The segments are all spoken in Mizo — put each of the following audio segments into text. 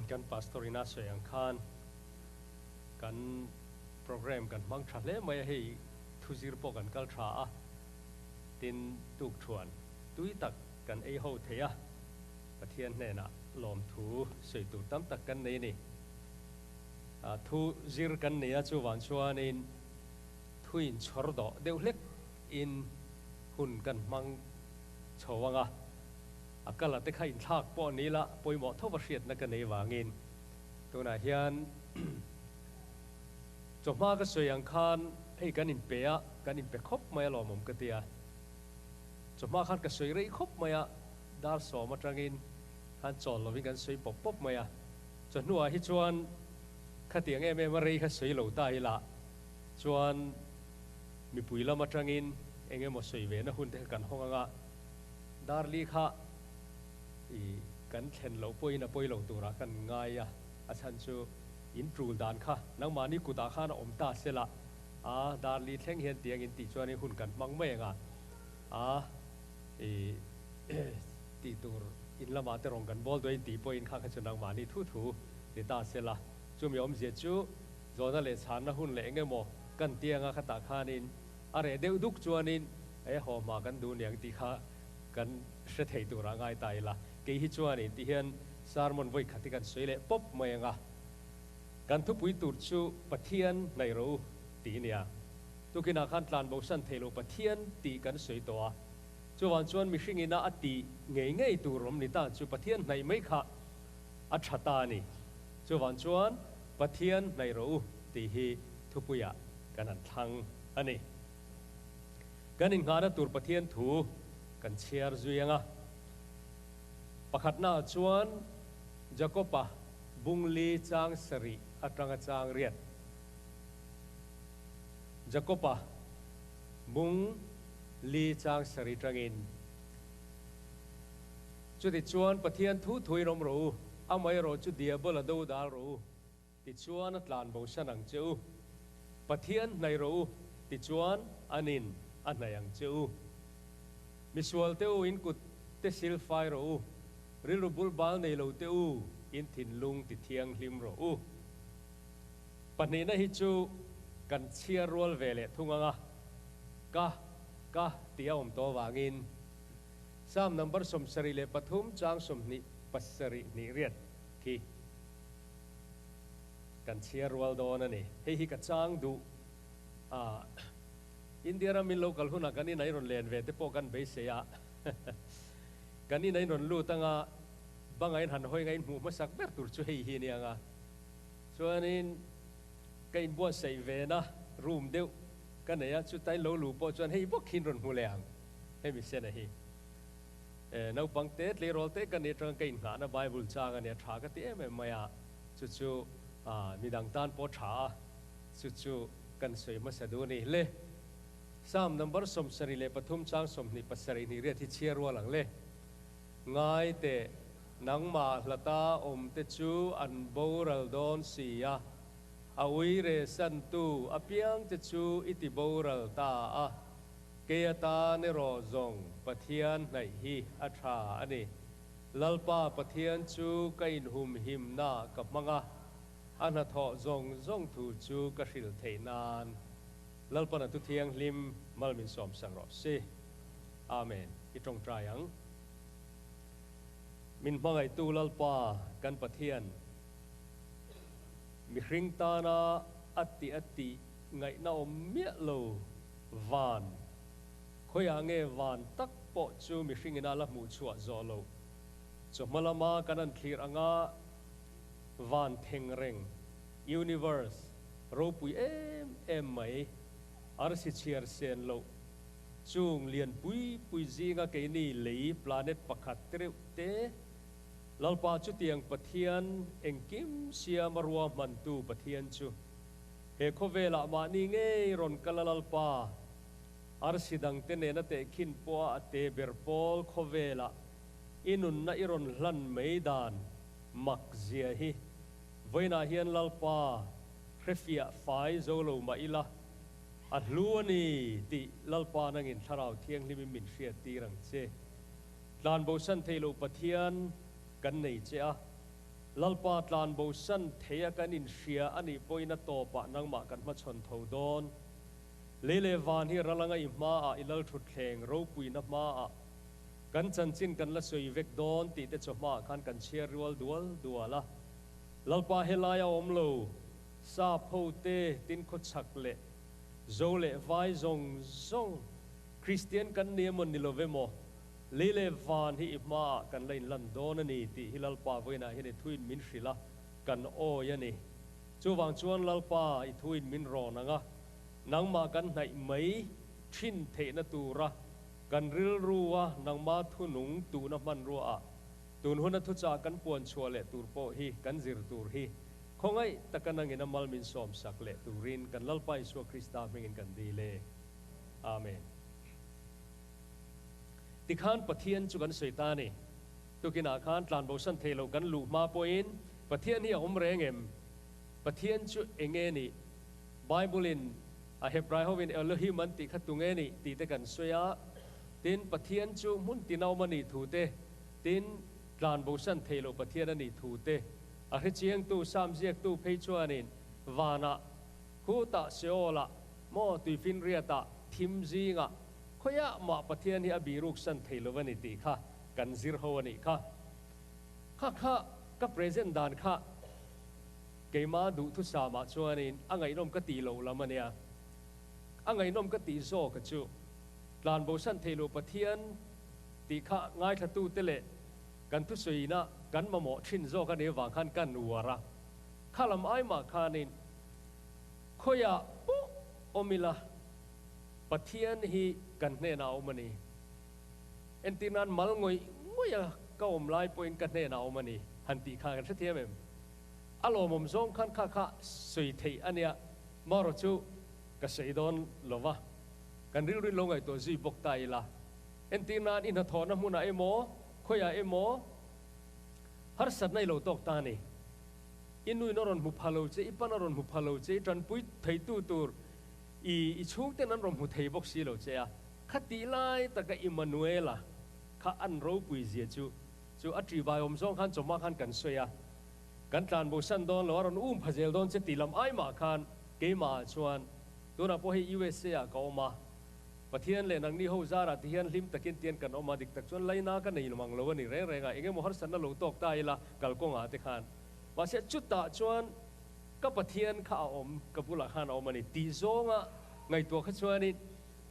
Kan pastor ina sawi ang khan kan program kan hmang tha hle mai a, hei thuzir pawh kan kal tha a, tin tukthuan tui tak kan ei ho thei a, Pathian hnenah lawmthu sawi tur tam tak kan nei a ni. Thu zir kan nei a, chuvang chuanin thuin chhawr dawh deuh hlek in hun kan hmang chho ang a, a kala te kha inthlak pawh ni la pawimawh tho va hriatna ka nei vangin tunah hian chawhma ka sawi ang khan hei kan inpe a, kan inpe khawp mai a lawmawm ka ti a, chawhma khan ka sawi rei khawp mai a, dar sawm atangin khan chawl lovin kan sawi pawp pawp mai a, chawhnuah hi chuan khatiang em em a rei kha sawi lo ta ila chuan mipui lam atangin eng emaw sawi ve na hun te kha kan hawng anga Darli kha i kan thlen loh pawhin a pawi lo turah kan ngai a, a chhan chu in tul dan kha nangmahni kutah khan a awm ta sela a, Darli thleng hian tiang in tih chuanin hun kan hmang mai anga a, i tih tur in lamah te rawn kan bawl duai in tih pawhin kha kha chu nangmahni thu thu ni ta sela chumi awmzia chu zawhna leh chhanna hun leh eng emaw kan tianga khatah khanin a reh deuh duk chuanin e haw hma kan duh niang tih kha kan hre thei turah ngai ta ila. Kei hi chuanin ti hian sermon vawi khat hi kan sawi leh pawp mai ang a, kan thupui tur chu Pathian hnaih rawh u tih a nia. Tukinah khan tlan bosan thei lo Pathian tih kan sawi tawh a, chuvang chuan mihring ina a tih ngei ngei tur awm ni ta chu Pathian hnaih mai kha a tha ta a ni. Chuvang chuan Pathian hnaih rawh u tih hi thupuiah kan han thlang a ni. Kan inngahna tur Pathian thu kan chhiar zui ang a. Pakhatnaah chuan Jakob-a bungli chang sarih atanga chang riat. Jakob-a bung li chang sarih tangin, Chutichuan Pathian thu thuin awm rawh u, amaherawh chu diabola do dal rawh u. Tichuan a tlan bo san ang che u. Pathian hnaih rawh u, tichuan an in a hnaih ang che u. Misual te u, in kut te sil fai rawh u. Rilru bul bal nei lo te u, in thinlung ti thianghlim rawh u. Pahnihna hi chu kan chhiar rual ve leh thung ang a, ka, ka tih a awm tawh avangin Psalm number 73 chang 27 hnih riat khi. Kan chhiar rual dawn a ni. Hei hi ka chang duh a, India ram in lo kal hunah kan inah i rawn len ve te pawh kan beisei a, kan inah in rawn lut anga bangah in han hawi anga in hmuh hmasak ber tur chu hei hi a ni ang a. Chuanin ka inbuatsaih vena room deuh ka nei a, chuta in lo luh pawh chuan hei bawk hi in rawn hmu leh ang, hemi sena hi. Naupang te, tleirawl te ka nih atanga ka inngahna Bible chang a nia, tha ka ti em em mai a, chu chu midang tan pawh tha a, chu chu kan sawi hmasa duh a ni. Le, Psalm number 73 chang 27 hnih riat hi chhiar rual ang le. Ngai teh, nangmah hlata awm te chu an boral dawn si a, a uire santu apiang te chu i ti boral ta a. Kei atan erawh zawng Pathian hnaih hi a tha a ni. Lalpa Pathian chu ka inhumhimna ka hmang a, a hnathawh zawng zawng thu chu ka hrilh theih nan. Lalpan a Thuthianghlim mal min sawmsak rawh si. Amen. I tawngtai ang. Min hmangaihtu Lalpa kan Pathian, mihring tana a tih a tih ngaihna awm miah lo, Van, khawiah nge van tak pawh chu mihring ina la hmuh chhuah zawh loh? Chawhma lama kan han thlir anga van theng reng, universe, ropui em em mai, arsi chhiar sen loh chung lian pui pui zinga keini lei planet pakhat reuh te, Lalpa chutiang Pathian engkim siama ruahmantu Pathian chu He khawvelah mahni ngei rawn kal a Lalpa, arsi dangte nena tehkhin pawha a te ber pawl khawvelah i nunna i rawn hlan mai dan mak zia hi vawiinah hian Lalpa hrefiah fai zo lo mah ila a hlu a ni tih Lalpa nangin Thlarau Thianghlimin min hriattir ang che. Tlanbosan theih loh Pathian kan nei che a. Lalpa tlan bo san thei a kan inhria a nih pawhin a tawpah nangmah kan hmachhawn tho dawn. Lei leh van hi ralanga i hmaah i lalthutthleng ropuina hmaah kan chanchin kan la sawi vek dawn tih te chawhmaah khan kan chhiar rual dual dual a. Lalpa helai a awm lo, sap ho te tin khawchhak leh zo leh vai zawng zawng Kristian kan ni emaw ni lo ve maw? Lei leh van hi i hmaah kan la inlan dawn a ni tih hi Lalpa vawiinah hian i thuin min hrilh a, kan awi a ni. Chuvang chuan Lalpa i thuin min rawn ang a, nangmah kan hnaih mai thin theihna tura kan rilrua nangma thunung tuhna hmanruaah tun huna thuchah kan puan chhuah leh tur pawh hi kan zir tur hi khawngaih taka nangin a mal min sawmsak leh turin kan Lalpa Isua Krista hmingin kan dil e. Amen. Tikhan Pathian chu kan sawi ta a ni. Tukinah khan tlanbosan thei lo kan luh hma pawhin Pathian hi a awm reng em? Pathian chu eng nge nih? Bible-in a Hebrai hovin Elohim an tih kha tu nge nih tih te kan sawi a. Tin, Pathian chu hmun tina awm a nih thu te, tin, tlanbosan thei lo Pathian a nih thu te a hrechiangtu Psalm ziaktu phei chuanin vanah khutah Seol-ah maw tuifinriatah thim zingah Khawiah mah Pathian hi a biruk san thei lo a ni tih kha kan zir ho a nih kha. Kha kha ka present dan kha keima duhthusam ah chuanin a ngaihnawm ka tih loh lam a nia. A ngaihnawm ka tih zawk a chu tlanbo san thei lo Pathian tih kha ngaithlatute leh kan thusawiina kan mamawh thin zawk a nih avang khan kan uar a. Kha lam ai mah khanin khawiah pawh awm ila. Pathian hi kan hnenah a awm a ni. Entir nan mal ngawih ngawih a ka awm lai pawhin ka hnenah a awm a ni han tih khan kan hrethiam em? A lawmawm zawng khan kha kha sawi theih a nia, marawh chu ka sawi dawn lo va, kan rilruin lo ngaihtuah zui bawk ta ila. Entir nan i hnathawhna hmunah emaw, khawiah emaw harsatna i lo tawk ta a ni. I nuin a rawn hmu pha lo che, i pan a rawn hmu pha lo che, i tanpui theitu tur I i chhungten an rawn hmu thei bawk si lo che a, khatih lai taka Immanuela kha an ropui zia chu chu a ṭihvai awm zawng khan chawhma khan kan sawi a, kan tlanbo san dawn lo, a rawn um pha zel dawn che tih lam ai mah khan keimah ah chuan tunah pawh hei USA ah ka awm a, Pathian leh nangni ho zarah ti hian hlim takin tian kan awm a, dik tak chuan laina ka nei mang lo a ni reng reng a, eng emaw harsatna lo tawk ta ila kalkawngah te khan mahse chutah chuan Ka Pathian kha a awm, ka bulah khan a awm a ni tih zawnga ngaihtuah kha chuanin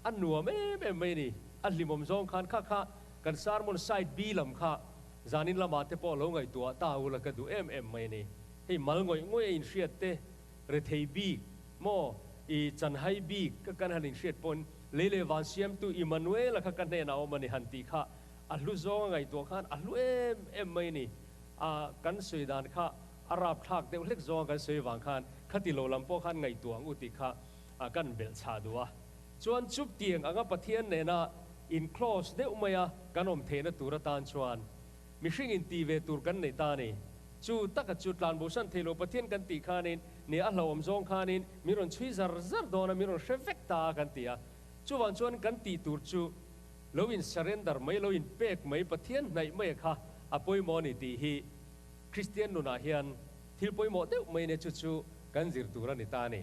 a nuam em em mai a ni. A hlimawm zawng khan kha kha kan sermon side B lam kha zanin lamah te pawh lo ngaihtuah ta ula ka duh em em mai a ni. Hei mal ngawih ngawih a inhriat te, rethei bik maw i chanhai bik ka kan han inhriat pawn lei leh van siamtu Immanuela kha ka hnenah a awm a ni han tih kha a hlu zawnga ngaihtuah khan a hlu em em mai a ni. A kan sawi dan kha A rapthlak deuh hlek zawnga kan sawi vang khan khati lo lam pawh khan ngaihtuah ang u tih kha kan belh chhah duh a. Chuan chuptiang anga Pathian nena in close deuh maia kan awm theihna tur atan chuan mihring in tih ve tur kan nei ta a ni. Chu taka chu tlanbosan thei lo Pathian kan tih khanin ni a hlauhawm zawng khanin min rawn chhui zar zar dawn a, min rawn hre vek ta a kan ti a. Chuvang chuan kan tih tur chu lo in surrender mai, lo in pek mai, Pathian hnaih mai kha a pawimawh a ni tih hi Kristian nunah hian thil pawimawh deuh mai nia chu chu kan zir tur a ni ta a ni.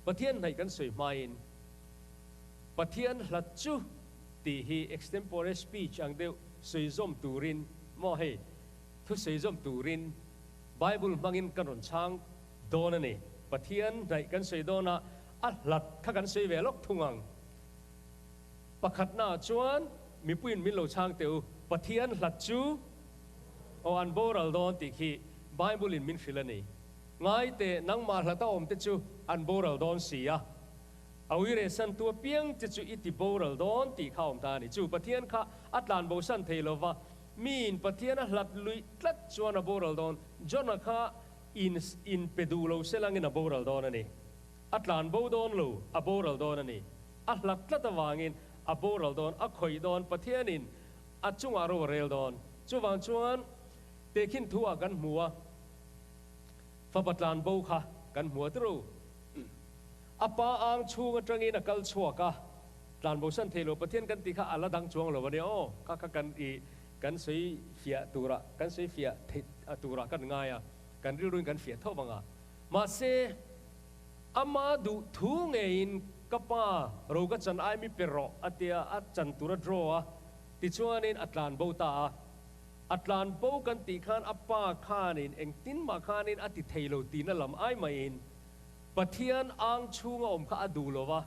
Pathian hnaih kan sawi hmain Pathian hlat chu tih hi extempore speech ang deuh sawi zawm turin maw hei thu sawi zawm turin Bible hmangin kan rawn chhang dawn a ni. Pathian hnaih kan sawi dawn a, a hlat kha kan sawi ve lawk thung ang. Pakhatnaah chuan mipuiin min lo chhang teh u, Pathian hlat chu aw an boral dawn tih khi Bible-in min hrilh a ni. Ngai teh, nangmah hlata awmte chu an boral dawn si a, a uirehsantu apiang che chu i ti boral dawn tih kha awm ta a ni. Chu Pathian kha a tlanbosan thei lo va, miin Pathian a hlat luih tlat chuan a boral dawn. Jonah kha in inpe duh lo selangin a boral dawn a ni. A tlanbo dawn lo, a boral dawn a ni. A hlat tlat avangin a boral dawn, a khawih dawn, Pathianin a chungah ro a rel dawn. Chuvang chuan tehkhin thu ah kan hmu a, fapa tlan bo kha kan hmu a tiro. A pa ang chhung atangin a kal chhuak a, tlan bo san thei lo Pathian kan tih kha a la dang chuang lo a nia aw, kha kha kan i kan sawi fiah turah kan sawi fiah theih turah kan ngai a, kan rilruin kan fiah tho vang a. Mahse, ama duh thu ngeiin ka pa ro ka chan ai mi pe rawh a tia a chan tur a draw a, tichuanin a tlan bo ta a. A tlan bo kan tih khan a pa khanin engtin mah khanin a ti thei lo tihna lam ai maiin Pathian ang chhunga awm kha a duh lo va,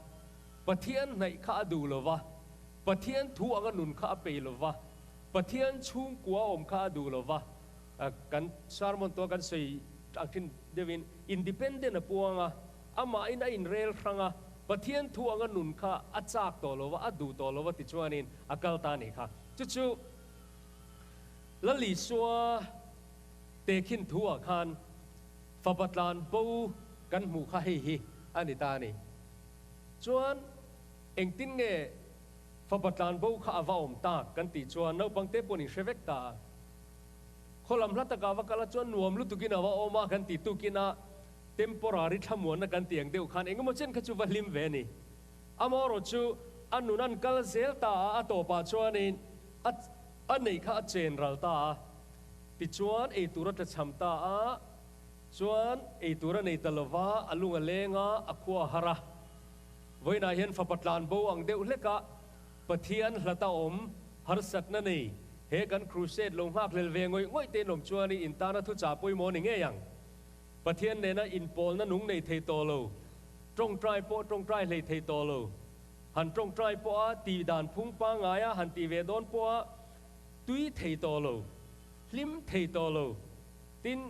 Pathian hnaih kha a duh lo va, Pathian thu anga nun kha a pei lo va, Pathian chhungkua awm kha a duh lo va. Kan sermon tua kan sawi ang thin deuhin independent a puang a, amahin a inrel hrang a, Pathian thu anga nun kha a chak tawh lo va, a duh tawh lo va tichuanin a kal ta a nih kha. Chu chu Lal Isua tehkhin thu-ah khan fapa tlan bo kan hmuh kha hei hi a ni ta a ni. Chuan engtin nge fapa tlan bo kha a va awm tak kan tih chuan naupang te pawhin in hre vek ta a. Khaw lam hla takah va kal a chuan nuam lutukin a va awm a kan tih tukin a temporary thlamuanna kan tih ang deuh khan engemaw chen kha chu va hlim ve a ni. Amaherawh chu a nun an kal zel ta a, a tawpah chuanin a a neih kha a chen ral ta a. Tichuan ei tur a tlachham ta a, chuan ei tur a nei ta lo va, a lung a leng a, a khua a har a. Vawiinah hian fapa tlan bo ang deuh hlek a, Pathian hlata awm harsatna nei he kan crusade lo nghakhlel ve ngawih ngawih te in awm chuanin in tana thuchah pawimawh a ni ngei ang. Pathian nena inpawlna nung nei thei tawh lo, tawngtai pawh tawngtai hlei thei tawh lo, han tawngtai pawha tih dan phung pangngaia han tih ve dawn pawha tui thei tawh lo, hlim thei tawh lo. Tin,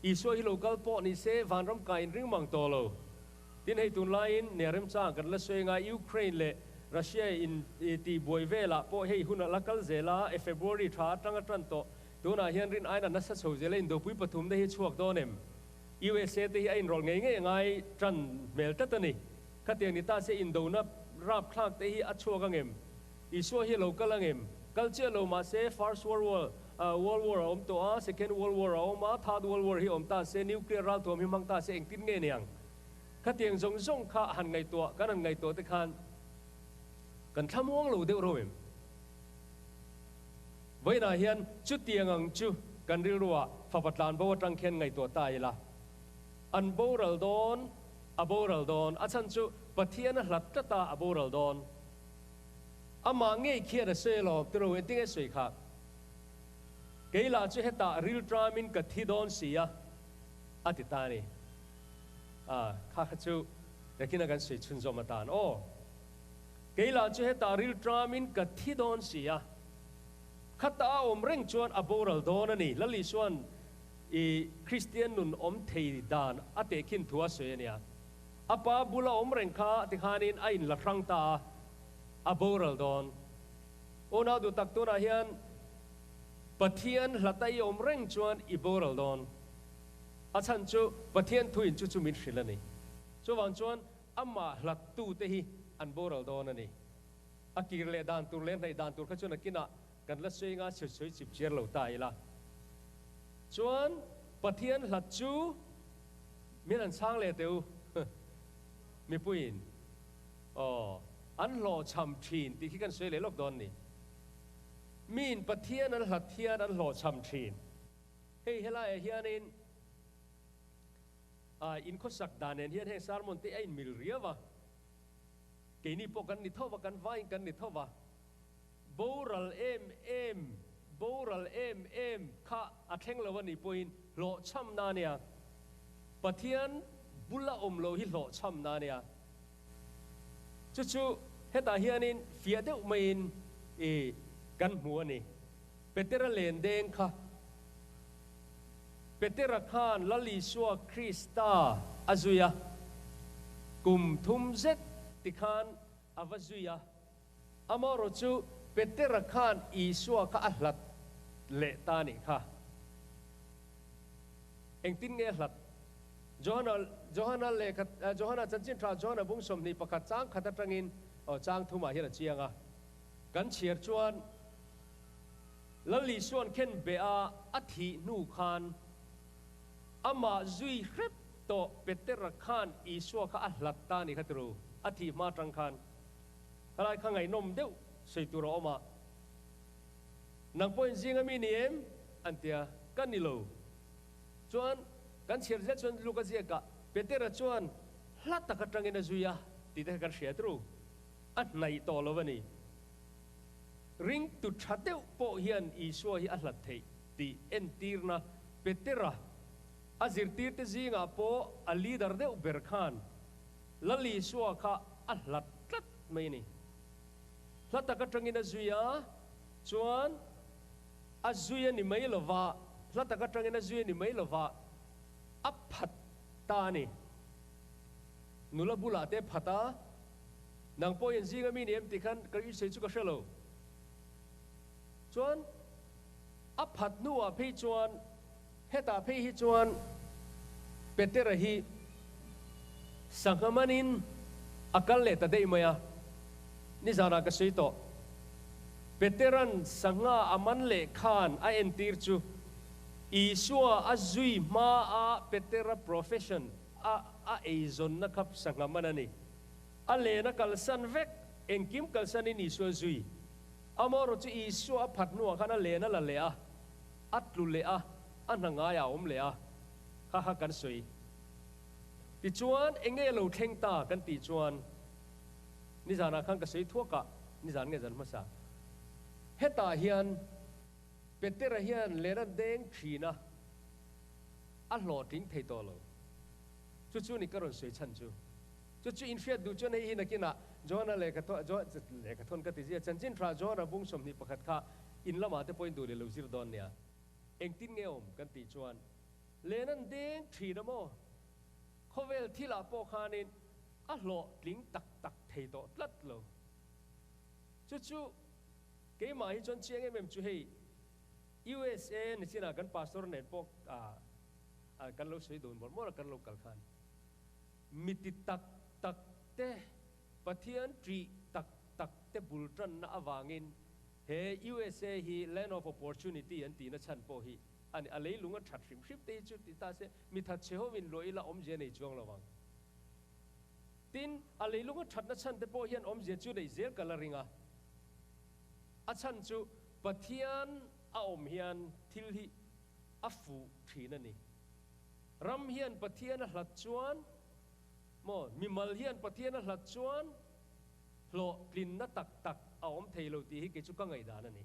Isua hi lo kal pawh ni se vanram kai inring mang tawh lo. Tin, hei tunlaiin nia remchang kan la sawi anga Ukraine leh Russia in tih buai velah pawh hei hun a la kal zel a, e February tha atang a tan tawh. Tunah hian rin aina nasa chho zel a indopui pathum te hi chhuak dawn em? USA te hi a inrawlh ngei ngei angai tan hmel tlat a ni. Khatiang ni ta se indona rapthlak te hi a chhuak angem? Isua hi a lo kal angem? Kal chiah lo mahse First World War, World War a awm tawh a, Second World War a awm a, Third World War hi awm ta se, Nuclear ralthuam hi hmang ta se engtin nge niang? Khatiang zawng zawng kha han ngaihtuah, kan han ngaihtuah te khan kan thlamuang lo deuh ro em? Vawiinah hian chutiang ang chu kan rilruah fapa tlanbo atang khian ngaihtuah ta ila. An boral dawn, a boral dawn, a chhan chu Pathian a hlat tlat a, a boral dawn. Amah ngei khian a sawi alawm, tiro engtin nge sawi kha? Kei lah chu hetah rilṭamin ka thi dawn si a, a ti ta a ni. A, kha kha chu nakin a kan sawi chhunzawm atan aw. Kei lah chu hetah rilṭamin ka thi dawn si a, khata a awm reng chuan a boral dawn a ni. Lal Isua'n i Kristian nun awm thei dan a tehkhin thu a sawi a nia. A pa bula awm reng kha tikhanin a inla hrang ta a, a boral dawn. Unau duh tak tunah hian Pathian hlata i awm reng chuan i boral dawn. A chhan chu Pathian thuin chu chu min hrilh a ni. Chuvang chuan amah hlattute hi an boral dawn a ni. A kir leh dan tur leh hnaih dan tur kha chuan a kinah kan la sawi nga chhe sawi chip chiar lo ta ila. Chuan Pathian hlat chu min an chhang leh teh u mipuiin aw an hlawhchham thin tih khi kan sawi leh lawk dawn ni. Miin Pathian an hlat hian an hlawhchham thin. Hei helaiah hianin in khawsak dan nen hian heng sermon te a inmil riau a. Keini pawh kan ni tho va, kan vaiin kan ni tho va. Boral em em, boral em em kha a thleng lo a nih pawhin hlawhchhamna a nia. Pathian bula awm lo hi hlawhchhamna a nia. Chu chu hetah hianin fiah deuh maiin i kan hmu a ni. Petera len deng kha, Petera khan Lal Isua Krista a zui a, kum thum zet tikhan a va zui a. Amaherawh chu Petera khan Isua kha a hlat leh ta nih kha. Engtin nge a hlat? Johana, Johana lehkha, Johana chanchin tha Johana bung 21 chang khat atangin aw chang thumah hian a chiang a. Kan chhiar chuan Lal Isua'n khen beh a a thih hnu khan amah zui hrep tawh Petera khan Isua kha a hlat ta nih kha tiru, a thih hma atang khan. Khalai kha ngaihnawm deuh sawi tur a awm a. Nang pawh in zinga mi ni em? An ti a, Ka ni lo. Chuan kan chhiar zet chuan Luka ziakah Petera chuan hla tak atangin a zui a tih te kha kan hria tru. A hnaih tawh lo a ni. Ringtu tha deuh pawh hian Isua hi a hlat theih tih entirna Petera a zirtirte zingah pawh a leader deuh ber khan Lal Isua kha a hlat tlat mai a ni. Hla tak atangin a zui a, chuan a zui a ni mai lo va, hla tak atangin a zui a ni mai lo va, a phat ta a ni. Nula bulah te phat a, nang pawh in zinga mi ni em tih khan ka sawi chu ka hre lo. Chuan a phat hnuah phei chuan hetah phei hi chuan Petera hi sangha manin a kal leh ta daih mai a, nizanah ka sawi tawh. Petera'n sangha a man leh khan a entir chu Isua a zui hmaa Petera profession a a eizawnna kha sangha man a ni. A len a kalsan vek, engkim kalsanin Isua zui. Amaherawh chu Isua a phat hnuah khan a len a la leh a, a tlu leh a, a hna ngaiah a awm leh a, kha kha kan sawi. Tichuan, eng nge lo thleng ta kan tih chuan, nizanah khan ka sawi thuak a, nizan nge zan hmasa. Hetah hian Petera hian len a deng thin a, a hlawhtling thei tawh lo. Chu chu ni ka rawn sawi chhan chu. Chu chu inhriat duh chuan hei hi nakinah Johana lehkha lehkha thawn ka ti zia, chanchin tha Johana bung 21 kha in lamah te pawhin duh leh lo zir dawn nia. Engtin nge awm kan tih chuan len an deng thin a maw? Khawvel thilah pawh khanin a hlawhtling tak tak thei tawh tlat lo. Chu chu keimah hi chuan chiang em em chu hei USA nichinah kan pastor nen pawh kan lo sawi dun mawlh mawlh a kan lo kal khan. Mi ti tak tak te, Pathian ṭih tak tak te bul ṭanna avangin he USA hi Land of Opportunity an tihna chhan pawh hi a ni. A leilung a ṭhat hrim hrim te hi chu ti ta se mi that chhe ho in luah ila awmzia nei chuang lo ang. Tin, a leilung a ṭhatna chhan te pawh hian awmzia chu neih zel ka la ring a. A chhan chu Pathian a awm hian thil hi a fuh ṭhin a ni. Ram hian Pathian a hlat chuan maw, mimal hian Pathian a hlat chuan hlawhtlinna tak tak a awm thei lo tih hi kei chu ka ngaihdan a ni.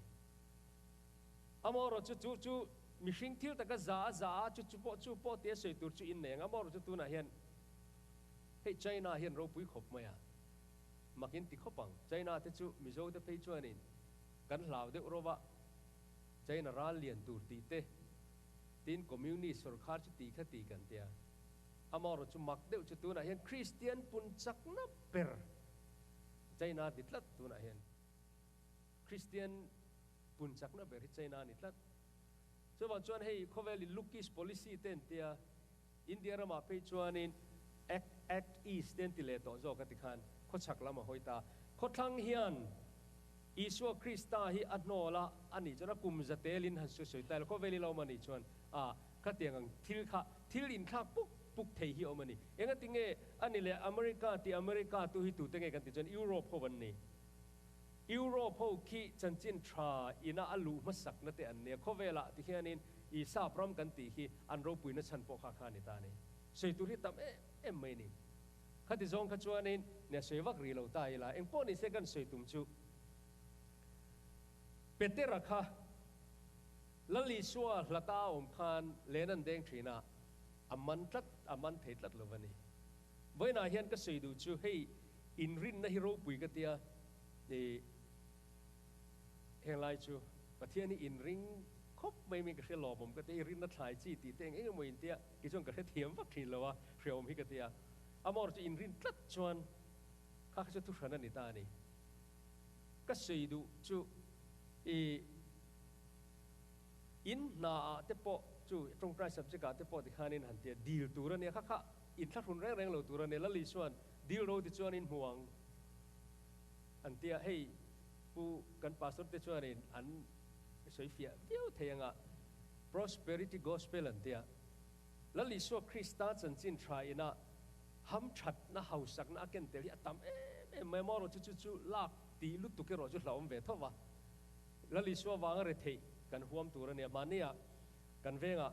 Amaherawhchu chu chu mihring thil taka za a za a, chu chu pawh chu pawh tia sawi tur chu innei ang. Amaherawhchu tunah hian hei China hian ropui khawp mai a, mak in ti khawp ang. China te chu Mizo te phei chuanin kan hlau deuh rawh a, China ral lian tur tih te, Tin, Communist sorkar chu tih kha tih kan tia. Amaherawh chu mak deuh chu tunah hian Kristian pun chakna ber China ni tlat tunah hian. Kristian pun chakna ber hi China ni tlat. Chuvang chuan hei khawvel in Look East policy te an tia, India ramah phei chuanin Act Act East te an ti leh tawh zawk a ti khan khawchhak lam a hawi ta. Khawthlang hian Isua Krista hi a hnawl a, a nih chuan a kum za telin han sawi sawi ta ila, khawvel ila awm a nih chuan a khatiang ang thil kha thil inthlak puk puk thei hi a awm a ni. Engati nge a ni leh America tih America tu hi tute nge kan tih chuan Europe ho an ni. Europe ho khi chanchin tha ina a luh hmasakna te an nia, khawvelah ti hianin i sap ram kan tih hi an ropuina chhan pawh kha kha a ni ta a ni. Sawi tur hi tam em em mai a ni. Khati zawng kha chuanin nia sawi vak rih lo ta ila, engpawh ni se kan sawi tum chu Petera kha Lal Isua hlata a awm khan len an deng thin a, a man tlat, a man thei tlat lo va ni. Vawiinah hian ka sawi duh chu hei inrinna hi ropui ka tia, i henglai chu Pathian hi inring khawp mai min ka hria lawmawm ka tia, i rinna thlai chi tih te eng eng emaw intia kei chuan ka hrethiam vak thin lo a, hreawm hi ka ti a, amawr chu inrin tlat chuan kha kha chu thuhran a ni ta a ni. Ka sawi duh chu i in hna ah te pawh chu tawngtai subject ah te pawh tikhanin han tia dil tur a nia, kha kha inthlahrun reng reng lo tur a nia, Lali chuan dil ro ti chuan in hmu ang an tia, hei pu kan pastor te chuanin an sawi fiah viau thei anga prosperity gospel an tia. Lal Isua Krista chanchin tha ina hamthatna, hausakna a ken tel hi a tam em em mai a, maw erawh chu chu chu lak tih lutuk erawh chu hlauhawm ve tho va. Lal Isua vanga retheih kan huam tur a nia. Mahnia kan vengah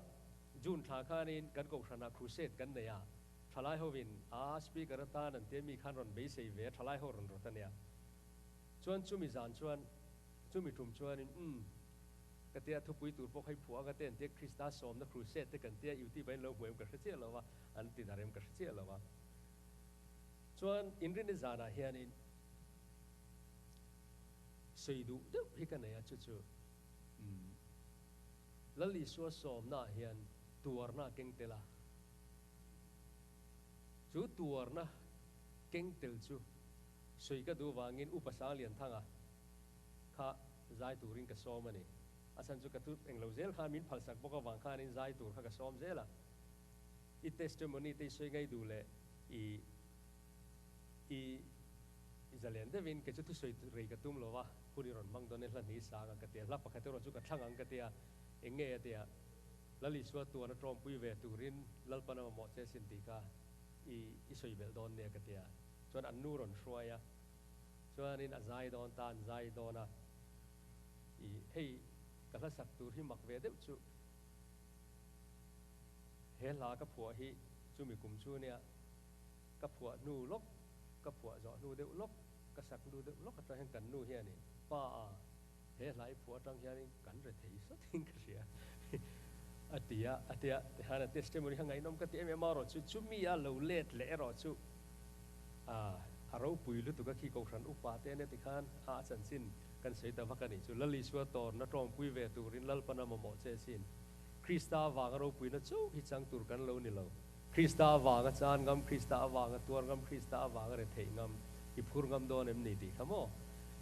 June thla khanin kan kohhranah crusade kan nei a, thalai hovin a speaker atan an tia mi khan rawn beisei ve a, thalai ho rawn rawt a nia. Chuan chumi zan chuan, chumi tum chuanin umm ka tia thupui tur pawh kha i phuah anga te an tia Krista sawmna crusade te kan tia youtube ah in lo hmu em ka hre chiah lo a, an ti dar em ka hre chiah lo a. Chuan inrinni zanah hianin sawi duh deuh hi ka nei a, chu chu umm Lal Isua sawmnaah hian tuarna a keng tel a, chu tuarna keng tel chu sawi ka duh vangin Upa Sanglianthanga kha zai turin ka sawm a ni. A chhan chu ka thu englo zel khan min phalsak bawk avang khanin zai tur kha ka sawm zel a. I testimony te i sawi ngai duh leh i i zalen deuhin kei chu thusawi rei ka tum lo va, hun i rawn hmang dawn e hla hni sang a ka ti a, hla pakhat erawh chu ka thlang ang ka ti a, eng nge a ti a, Lal Isua tuan a tawmpui ve turin Lalpan a mamawh che sin tih kha i i sawi belh dawn nia ka ti a, chuan an nu rawn hruai a, chuanin a zai dawn ta, an zai dawn a, i hei ka hla sak tur hi mak ve deuh chu. He hla ka phuah hi chumi kum chu nia ka phuah hnu lawk, ka phuah zawh hnu deuh lawk, ka sak hnu deuh lawk atang hian kan nu hianin, Pa a, he hla i phuah atang hianin kan re thei sawt in ka hria a ti a, a ti a, tihian a testimony kha ngaihnawm ka ti em em a erawh chu chumi a lo let leh erawh chu a a ropui lutuk a khi Kohhran upa te ania tikhan a a chanchin kan sawi ta vak a nih chu Lal Isua tawrna tawngpui ve turin Lalpana mamawh che sin. Krista avanga ropuina chauh hi chang tur kan lo ni lo. Krista avanga chan ngam, Krista avanga tuar ngam, Krista avanga retheih ngam, i phur ngam dawn em ni tih kha maw?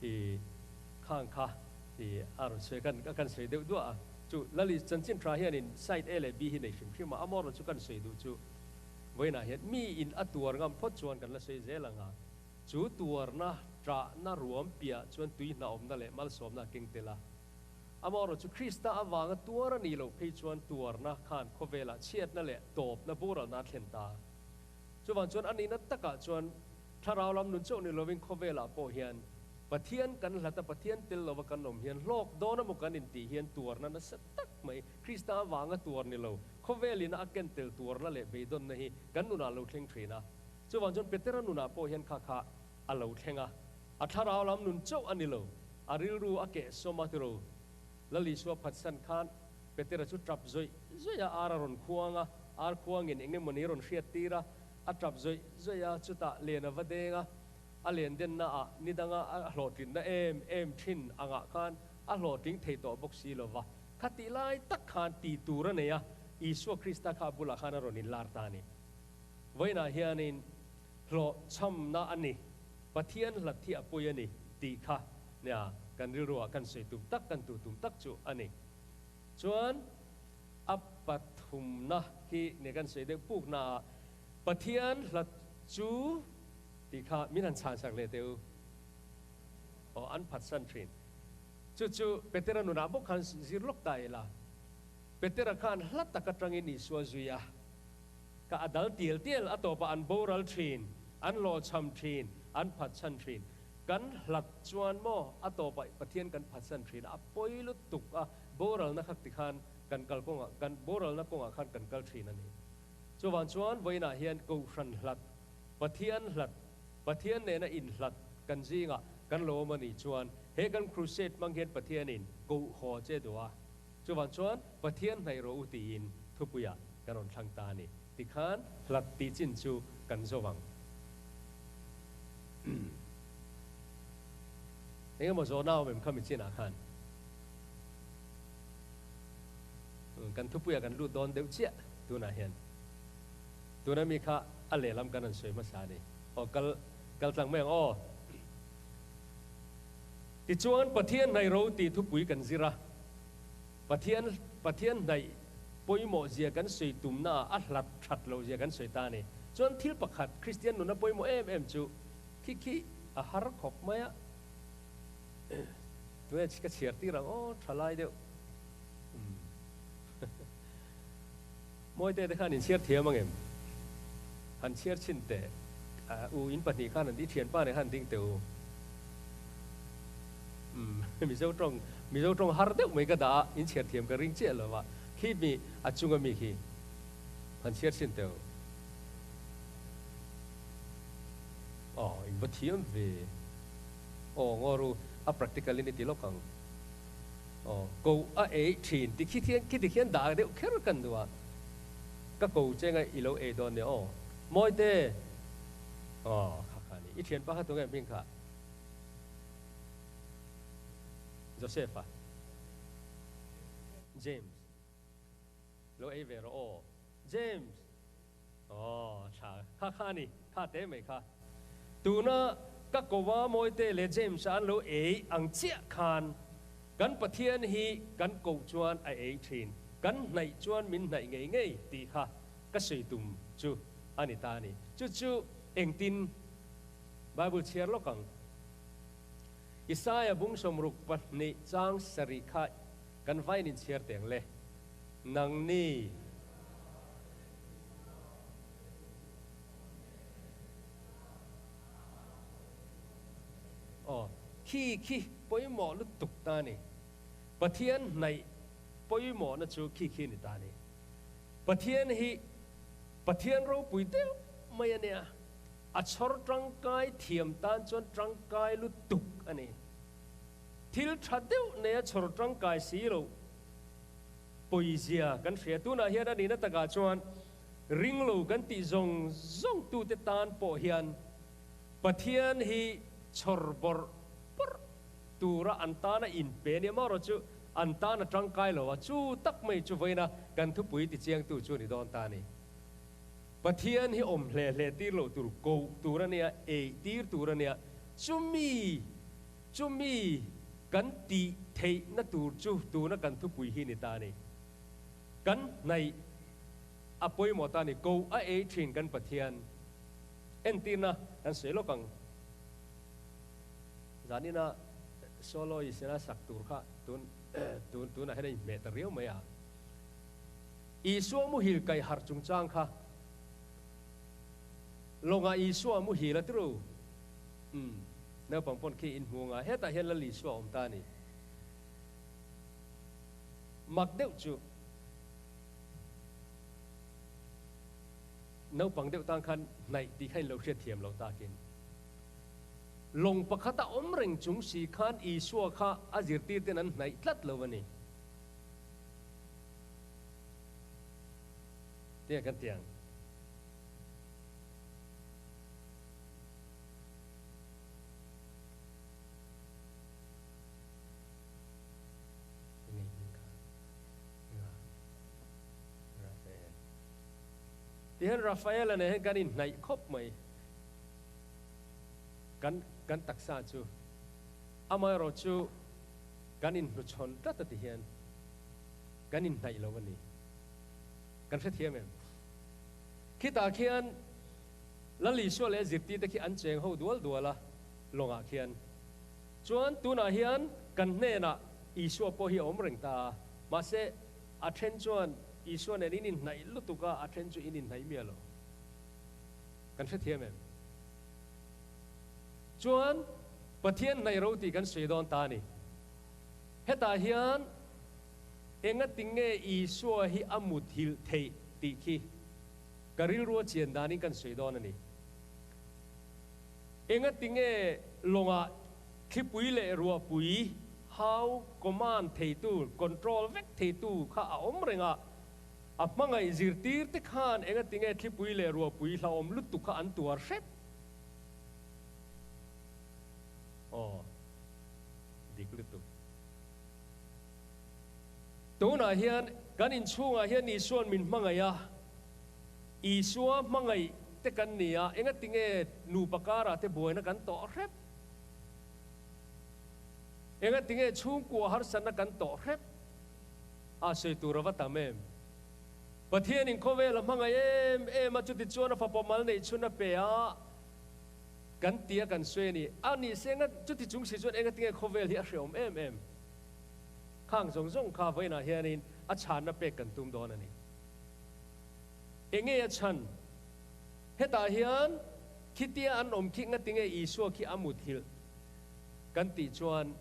I khang kha i a rawn sawi kan kan sawi deuh duah a. Chu Lali chanchin tha hianin side A leh B hi nei hrim hrim a, amaherawhchu chu kan sawi duh chu vawiinah hian mi in a tuar ngam phawt chuan kan la sawi zel ang a, chu tuarna ṭahna ruam piah chuan tui hnahawmna leh malsawmna a keng tel a. Amaherawhchu Krista avanga tuar a nih loh phei chuan tuarna khan khawvelah chhiatna leh tawpna boralna a thlen ta. Chuvang chuan a nihna takah chuan thlarau lam nun chauh ni lovin khawvelah pawh hian Pathian kan hlat a, Pathian tel lova kan awm hian hlawk dawn emaw kan intih hian tuarna nasa tak mai Krista avanga tuar ni lo khawvelina a ken tel tuarna leh beidawnna hi kan nunah a lo thleng thin a. Chuvang chuan Petera nunah pawh hian kha kha a lo thleng a. A thlarau lam nun chauh a ni lo, a rilru a keh sawm a tiro. Lal Isua phatsan khan Petera chu tap zawih zawih a, ar a rawn khuang a, ar khuangin eng emawni rawn hriat tir a, a tap zawih zawih a, chutah len a va deng a, a len denna ah ni danga a hlawhtlinna em em thin angah khan a hlawhtling thei tawh bawk si lo va, khatih lai tak khan tih tur a nei a, Isua Krista kha a bulah khan a rawn inlar ta a ni. Vawiinah hianin hlawhchhamna a ni. Pathian hlat hi a pawi a ni tih kha nia kan rilruah kan sawi tum tak, kan tuh tum tak chu a ni. Chuan a pathumna hi nia kan sawi deuh pukna ah Pathian hlat chu tih kha min han chhansak leh teh u. Aw an phatsan thin. Chu chu Petera nunah bawk khan zir lawk ta ila. Petera khan hla tak atangin Isua zui a. Ka a dal tial tial, a tawpah an boral thin, an hlawhchham thin, an phatsan thin. Kan hlat chuan maw a tawpah Pathian kan phatsan thin a, a pawi lutuk a, boralna kha tikhan kan kal kawngah, kan boralna kawngah khan kan kal thin a ni. Chuvang chuan vawiinah hian Kohhran hlat, Pathian hlat, Pathian nena inhlat kan zingah kan lo awm a nih chuan he kan crusade hmang hian Pathianin koh haw che duh a, Chuvang chuan Pathian hnaih rawh u tiin thupuiah kan rawn thlang ta a ni. Tikhan hlat tih chin chu kan zo vang. Eng emaw zawhna awm em kha mi chinah khan kan thupuiah kan lut dawn deuh chiah tunah hian. Tuna mi kha a lehlam kan rawn sawi hmasa a ni. Aw kal kal tlang mai ang aw. Tichuan, Pathian hnaih ro tih thupui kan zir a. Pathian Pathian hnaih pawimawh zia kan sawi tumnaah a hlat that loh zia kan sawi ta a ni. Chuan thil pakhat Kristian nuna pawimawh em em chu khi khi a har khawp mai a. Tunge ka chhiar tir ang aw tha lai deuh. Mawite te khan in chhiar thiam ang em? Han chhiar chhin teh. U in pahnih khan an tih thianpa nen khan an ding teh u. Umm Mizo tawng Mizo tawng har deuh mai ka dah a, in chhiar thiam ka ring chiah lo a, khi mi a chunga mi khi han chhiar chhin teh u. Aw, in va thiam ve. Aw, ngaw ru, a practical in i ti lawk ang. Aw, ko a ei thin ti khi thian khiti khian dah deuh kher kan duh a, ka ko chenga i lo ei dawn nia aw. Mawite! Aw, kha kha ni. I thianpa kha tunge hming kha? Joseph-a. James. Lo ei ve rawh aw. James! Aw, tha. Kha kha a ni. Kha te mai kha. Tuna ka Kova Mawite leh James-a an lo ei ang chiah khan kan Pathian hi kan koh chuan a ei thin, kan hnaih chuan min hnaih ngei ngei tih kha ka sawi tum chu a ni ta a ni. Chu chu engtin Bible chhiar lawk ang. Isaiah bung 62 chang sarih kha kan vain in chhiar teng le. Nangni. Aw, khi khi pawimawh lutuk ta ni. Pathian hnaih pawimawhna chu khi khi ni ta ni. Pathian hi Pathian ropui deuh mai a nia. A chhawr tangkai thiam tan chuan tangkai lutuk a ni. Thil tha deuh neia chhawr tangkai si loh pawizia kan hria. Tunah hian a nihna takah chuan ringlo kan tih zawng zawng tute tan pawh hian Pathian hi chhawr bawrh bawrh tura an tana inpe nia maw chu an tan a tangkai lo a, chu tak mai chu vawiina kan thupui tichiangtu chu a ni dawn ta a ni. Pathian hi awm hle hle tir loh tur, koh tur a nia, eih tir tur a nia, chumi chumi kan tih theihna tur chu tuna kan thupui hi ni ta a ni. Kan hnaih a pawimawh ta a ni, koh a ei thin kan Pathian entirna kan sawi lawk ang. Zanina solo i sena sak tur kha tun tun tunah hian a inhmeh ta riau mai a. Isua muhil kai harh chungchang kha lawngah Isua muhil a tiru? Umm, naupang pawn khi in hmu anga hetah hian Lal Isua a awm ta a ni. Mak deuh chu naupang deuh tan khan hnaih tih kha in lo hriatthiam lo takin lawng pakhat a awm reng chung si khan Isua kha a zirtir ten an hnaih tlat lo a ni. Tia kan ti ang. Tihian Rafael-a nen hian kan inhnaih khawp mai. Kan kan taksa chu amaherawhchu kan inhnuchhawn tlat a ti hian kan inhnaih lo a ni. Kan hrethiam em? Khitah khian Lal Isua leh zirtirte khi an cheng ho dual dual a, lawngah khian. Chuan tunah hian kan hnenah Isua pawh hi a awm reng ta a, mahse a then chuan Isua nen in inhnaih lutuk a, a then chu in inhnaih miah lo. Kan hrethiam em? Chuan Pathian hnaih ro tih kan sawi dawn ta a ni. Hetah hian engatinge Isua hi a muthilh theih tih khi ka rilru a chian danin kan sawi dawn a ni. Engatinge lawngah thlipui leh ruahpui hau command theitu, control vek theitu kha a awm reng a, a hmangaih zirtirte khan engatinge thlipui leh ruahpui hlauhawm lutuk kha an tuar hrep? Aw. Dik lutuk. Tunah hian kan inchhungah hian Isua'n min hmangaih a, Isua hmangaih te kan ni a, engatinge nupa karah te buaina kan tawh hrep? Engatinge chhungkua harsatna kan tawh hrep? A sawi tur a va tam em? Pathianin khawvel a hmangaih em em a, chutichuan a fapa mal neih chhun a pe a, Kan tia kan sawi a ni. A nih se enga chuti chung si chuan engatinge khawvel hi a hreawm em em? Khang zawng zawng kha vawiinah hianin a chhanna pek kan tum dawn a ni. Enge a chhan? Hetah hian khitia an awm khi ngatinge Isua khi a muthilh kan tih chuan.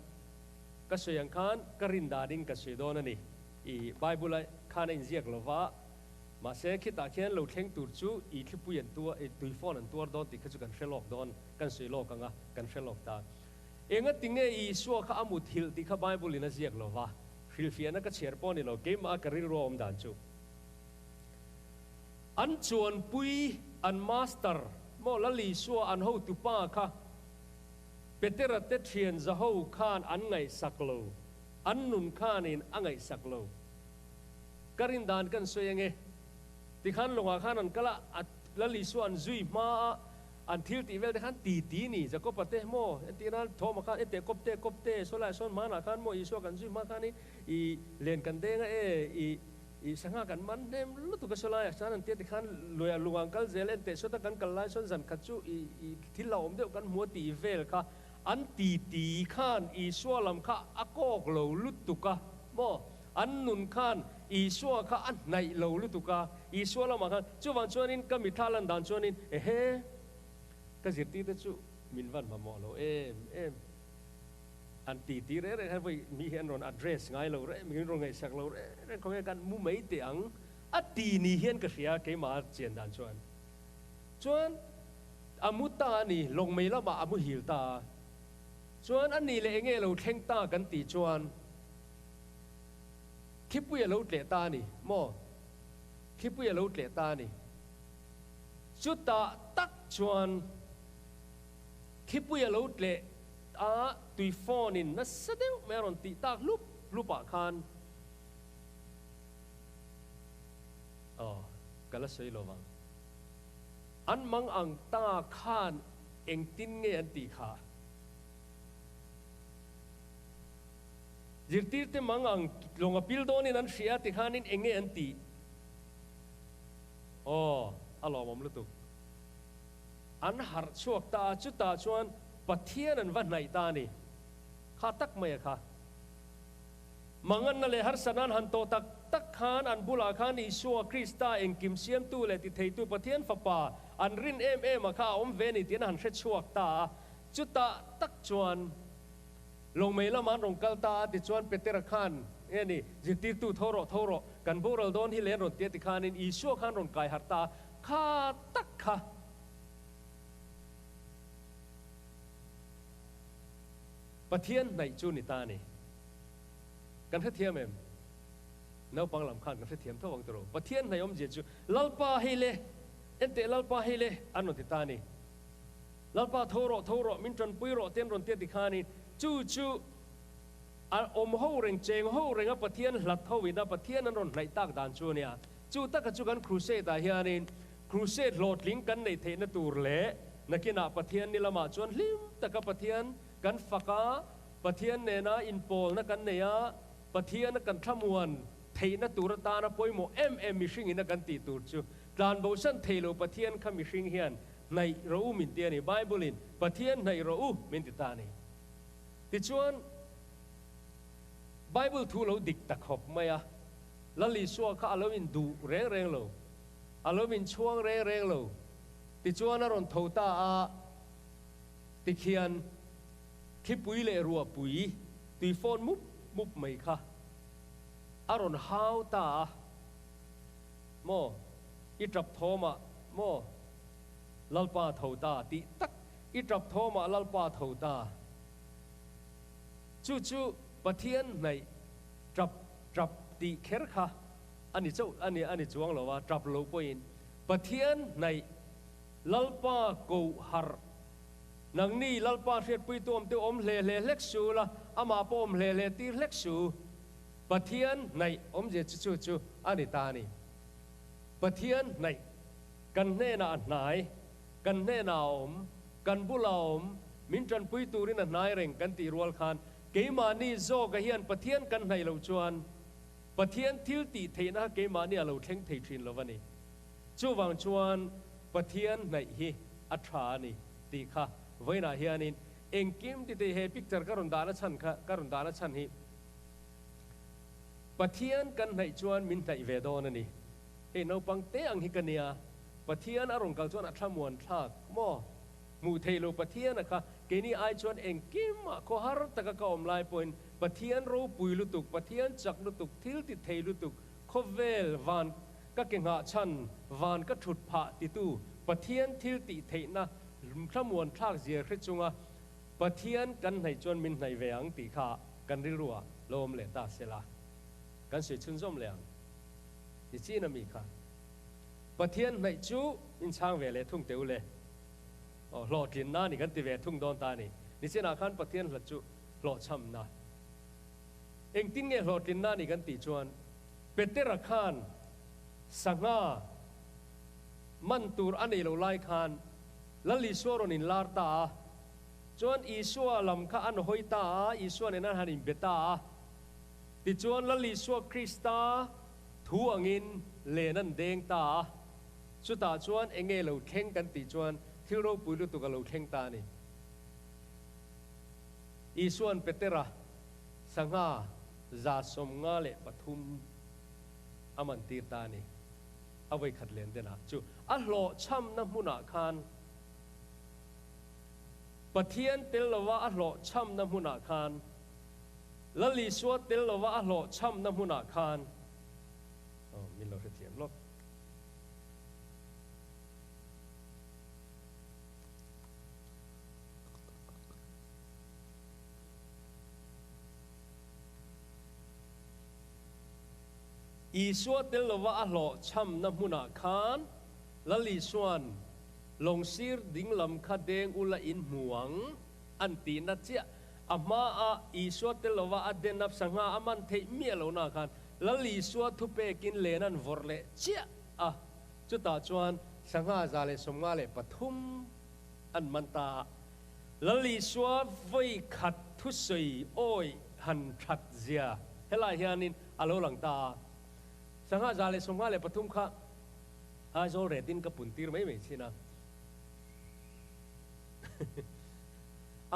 Ka sawi ang khan ka rin danin ka sawi dawn a ni. I Bible-a khan a inziak lo va, mahse khitah khian lo thleng tur chu i thlipui an tuar, i tui phone an tuar dawn tih kha chu kan hre lawk dawn, kan sawi lawk ang a, kan hre lawk ta. Engati nge Isua kha a muthilh tih kha Bible-in a ziak lo va, hrilhfiahna ka chhiar pawh a ni lo, keimah a ka rilru a awm dan chu. An chuanpui, an master, maw Lal Isua an hotupa kha Petera te thian zaho khan an ngaihsak lo, an nun khanin a ngaihsak lo. Ka rin dan kan sawi ange. Tikhan lawngah khan an kal a, a Lal Isua an zui hma a, an thil tih vel te khan ti ti ni, Jakoba te maw entir nan Thoma khan ente kawp te kawp te saw lai sawn hmanah khan maw Isua kan zui hma khan i i len kan deng a e i i sangha kan man hnem lutuk a saw laiah chuan an tia tikhan luiah lungah an kal zel ente sawta kan kal lai sawn zan khat chu i i thil la awm deuh kan hmu a tih vel kha an ti ti khan Isua lam kha a kawk lo lutuk a maw? An nun khan Isua kha a hnaih lo lutuk a, Isua lamah khan chuvang chuanin ka mitthla lan dan chuanin ehe ka zirtirte chu min van mamawh lo em em an ti ti reng reng khan vawi mi hi an rawn address ngai lo reng min rawn ngaihsak lo reng reng khawnge kan mu mai teh ang a ti ni hian ka hria keimah chian dan chuan. Chuan a mu ta a ni, lawng mei lamah a muhil ta a. Chuan a ni leh enge lo thleng ta kan tih chuan Thlipui a lo tleh ta a ni maw? Thlipui a lo tleh ta a ni. Chutah tak chuan Thlipui a lo tleh a, tui phone in nasa deuh mai a rawn tih tak hlup hlup ah khan Aw, ka la sawi lo vang. An mang ang ta khan engtin nge an tih kha? Zirtirte mang ang lawng a pil dawnin an hria ti khanin eng nge an tih? Aw, a lawmawm lutuk. An harh chhuak ta a, chutah chuan Pathian an va hnaih ta a ni. Kha tak mai a kha. Manganna leh harsatna an han tawh tak tak khan an bulah khan Isua Krista engkim siamtu leh titheitu Pathian Fapa an rin em em a kha a awm ve a ni tiin a han hre chhuak ta a. Chutah tak chuan lawngmei lamah an rawn kal ta a, tichuan Petera khan nge ni, Zirtirtu tho rawh, tho rawh, kan boral dawn hi len rawn ti a ti khanin Isua khan rawn kai harh ta a, kha tak kha. Pathian hnaih chu ni ta a ni. Kan hrethiam em? Naupang lam khan kan hrethiam tho ang tawh. Pathian hnaih awmzia chu Lalpa hei le, enteh Lalpa hei le an rawn ti ta a ni. Lalpa tho rawh, tho rawh, min tanpui rawh te an rawn ti a ti khanin chu chu a awm ho reng, cheng ho renga Pathian hlat ho ina Pathian an rawn hnaih tak dan chu a nia. Chu taka chu kan crusade ah hianin crusade hlawhtling kan neih theihna tur leh nakinah Pathian ni lamah chuan hlim taka Pathian kan fak a, Pathian nena inpawlna kan nei a, Pathiana kan thlamuan theihna tur atana pawimawh em em mihring ina kan tih tur chu tlanbosan thei lo Pathian kha mihring hian hnaih rawh u min ti a ni. Bible in Pathian hnaih rawh u min ti ta a ni. Tichuan, Bible thu lo dik ta khawp mai a, Lal Isua kha a lo in duh reng reng lo, a lo in chhuang reng reng lo. Tichuan a rawn tho ta a, tikhian thlipui leh ruahpui tui fawn mup mup mai kha a rawn hau ta a, maw i tap thawmah maw Lalpa tho ta tih tak i tap thawmah Lalpa tho ta chu chu Pathian hnaih tap tap tih kher kha a ni chauh a ni a ni chuang lo a, tap lo pawhin Pathian hnaih Lalpa koh harh. Nangni Lalpa hriatpuitu awm te awm hle hle hlek su la, amah pawh awm hle hle tir hlek su. Pathian hnaih awmzia chu chu chu a ni ta a ni. Pathian hnaih, kan hnenah a hnai, kan hnenah a awm, kan bulah a awm, min tanpui turin a hnai reng kan tih rual khan keimahni zawka hian Pathian kan hnaih loh chuan Pathian thil tih theihna kha keimahni a lo thleng thei thin lo va ni. Chuvang chuan Pathian hnaih hi a tha a ni tih kha vawiinah hianin engkim ti teh he picture ka rawn dahna chhan kha ka rawn dahna chhan hi Pathian kan hnaih chuan min hnaih ve dawn a ni. Hei naupang te ang hi ka nia, Pathian a rawn kal chuan a thlamuan thlak maw? Hmuh theih lo Pathian a kha keini ai chuan engkimah khawhar taka ka awm lai pawhin Pathian ropui lutuk, Pathian chak lutuk, thil ti thei lutuk, khawvel van ka ke nghah chhan, van ka thut phah titu Pathian thil tih theihna thlamuan thlak zia hre chunga Pathian kan hnaih chuan min hnaih ve ang tih kha kan rilru ah lo awm leh ta sela kan sawi chhunzawm leh ang ni chin ami kha Pathian hnaih chu in chhang ve leh thung teh u le. Aw hlawhtlinna a ni kan ti ve thung dawn ta a ni. Nichinah khan Pathian hlat chu hlawhchhamna. Engtin nge hlawhtlinna a ni kan tih chuan Petera khan sangha man tur a nei lo lai khan Lal Isua rawn inlar ta a, chuan Isua lam kha an hawi ta a, Isua nen an han inbe ta a. Tichuan Lal Isua Krista thu angin len an deng ta a. Chutah chuan eng nge lo thleng kan tih chuan thil ropui lutuk a lo thleng ta a ni. Isua'n Petera sangha 153 a man tir ta a ni. A vawikhat len denah chu a hlawhchhamna hmunah khan Pathian tel lova a hlawhchhamna hmunah khan Lal Isua tel lova a hlawhchhamna hmunah khan aw min lo hrethiam lawk. Isua tel lova a hlawhchhamna hmunah khan Lal Isua'n lawng sir dinglam kha deng ula in hmu ang an tihna chiah a hmaah Isua tel lova a den a sangha a man theih miah lohna khan Lal Isua thupekin len an vawrh leh chiah a, chutah chuan sangha 153 an man ta a. Lal Isua vawi khat thusawi awi han that zia helai hianin a lo lang ta a. Sangha 153 kha Aizawl retin ka pun tir mai mai thin a,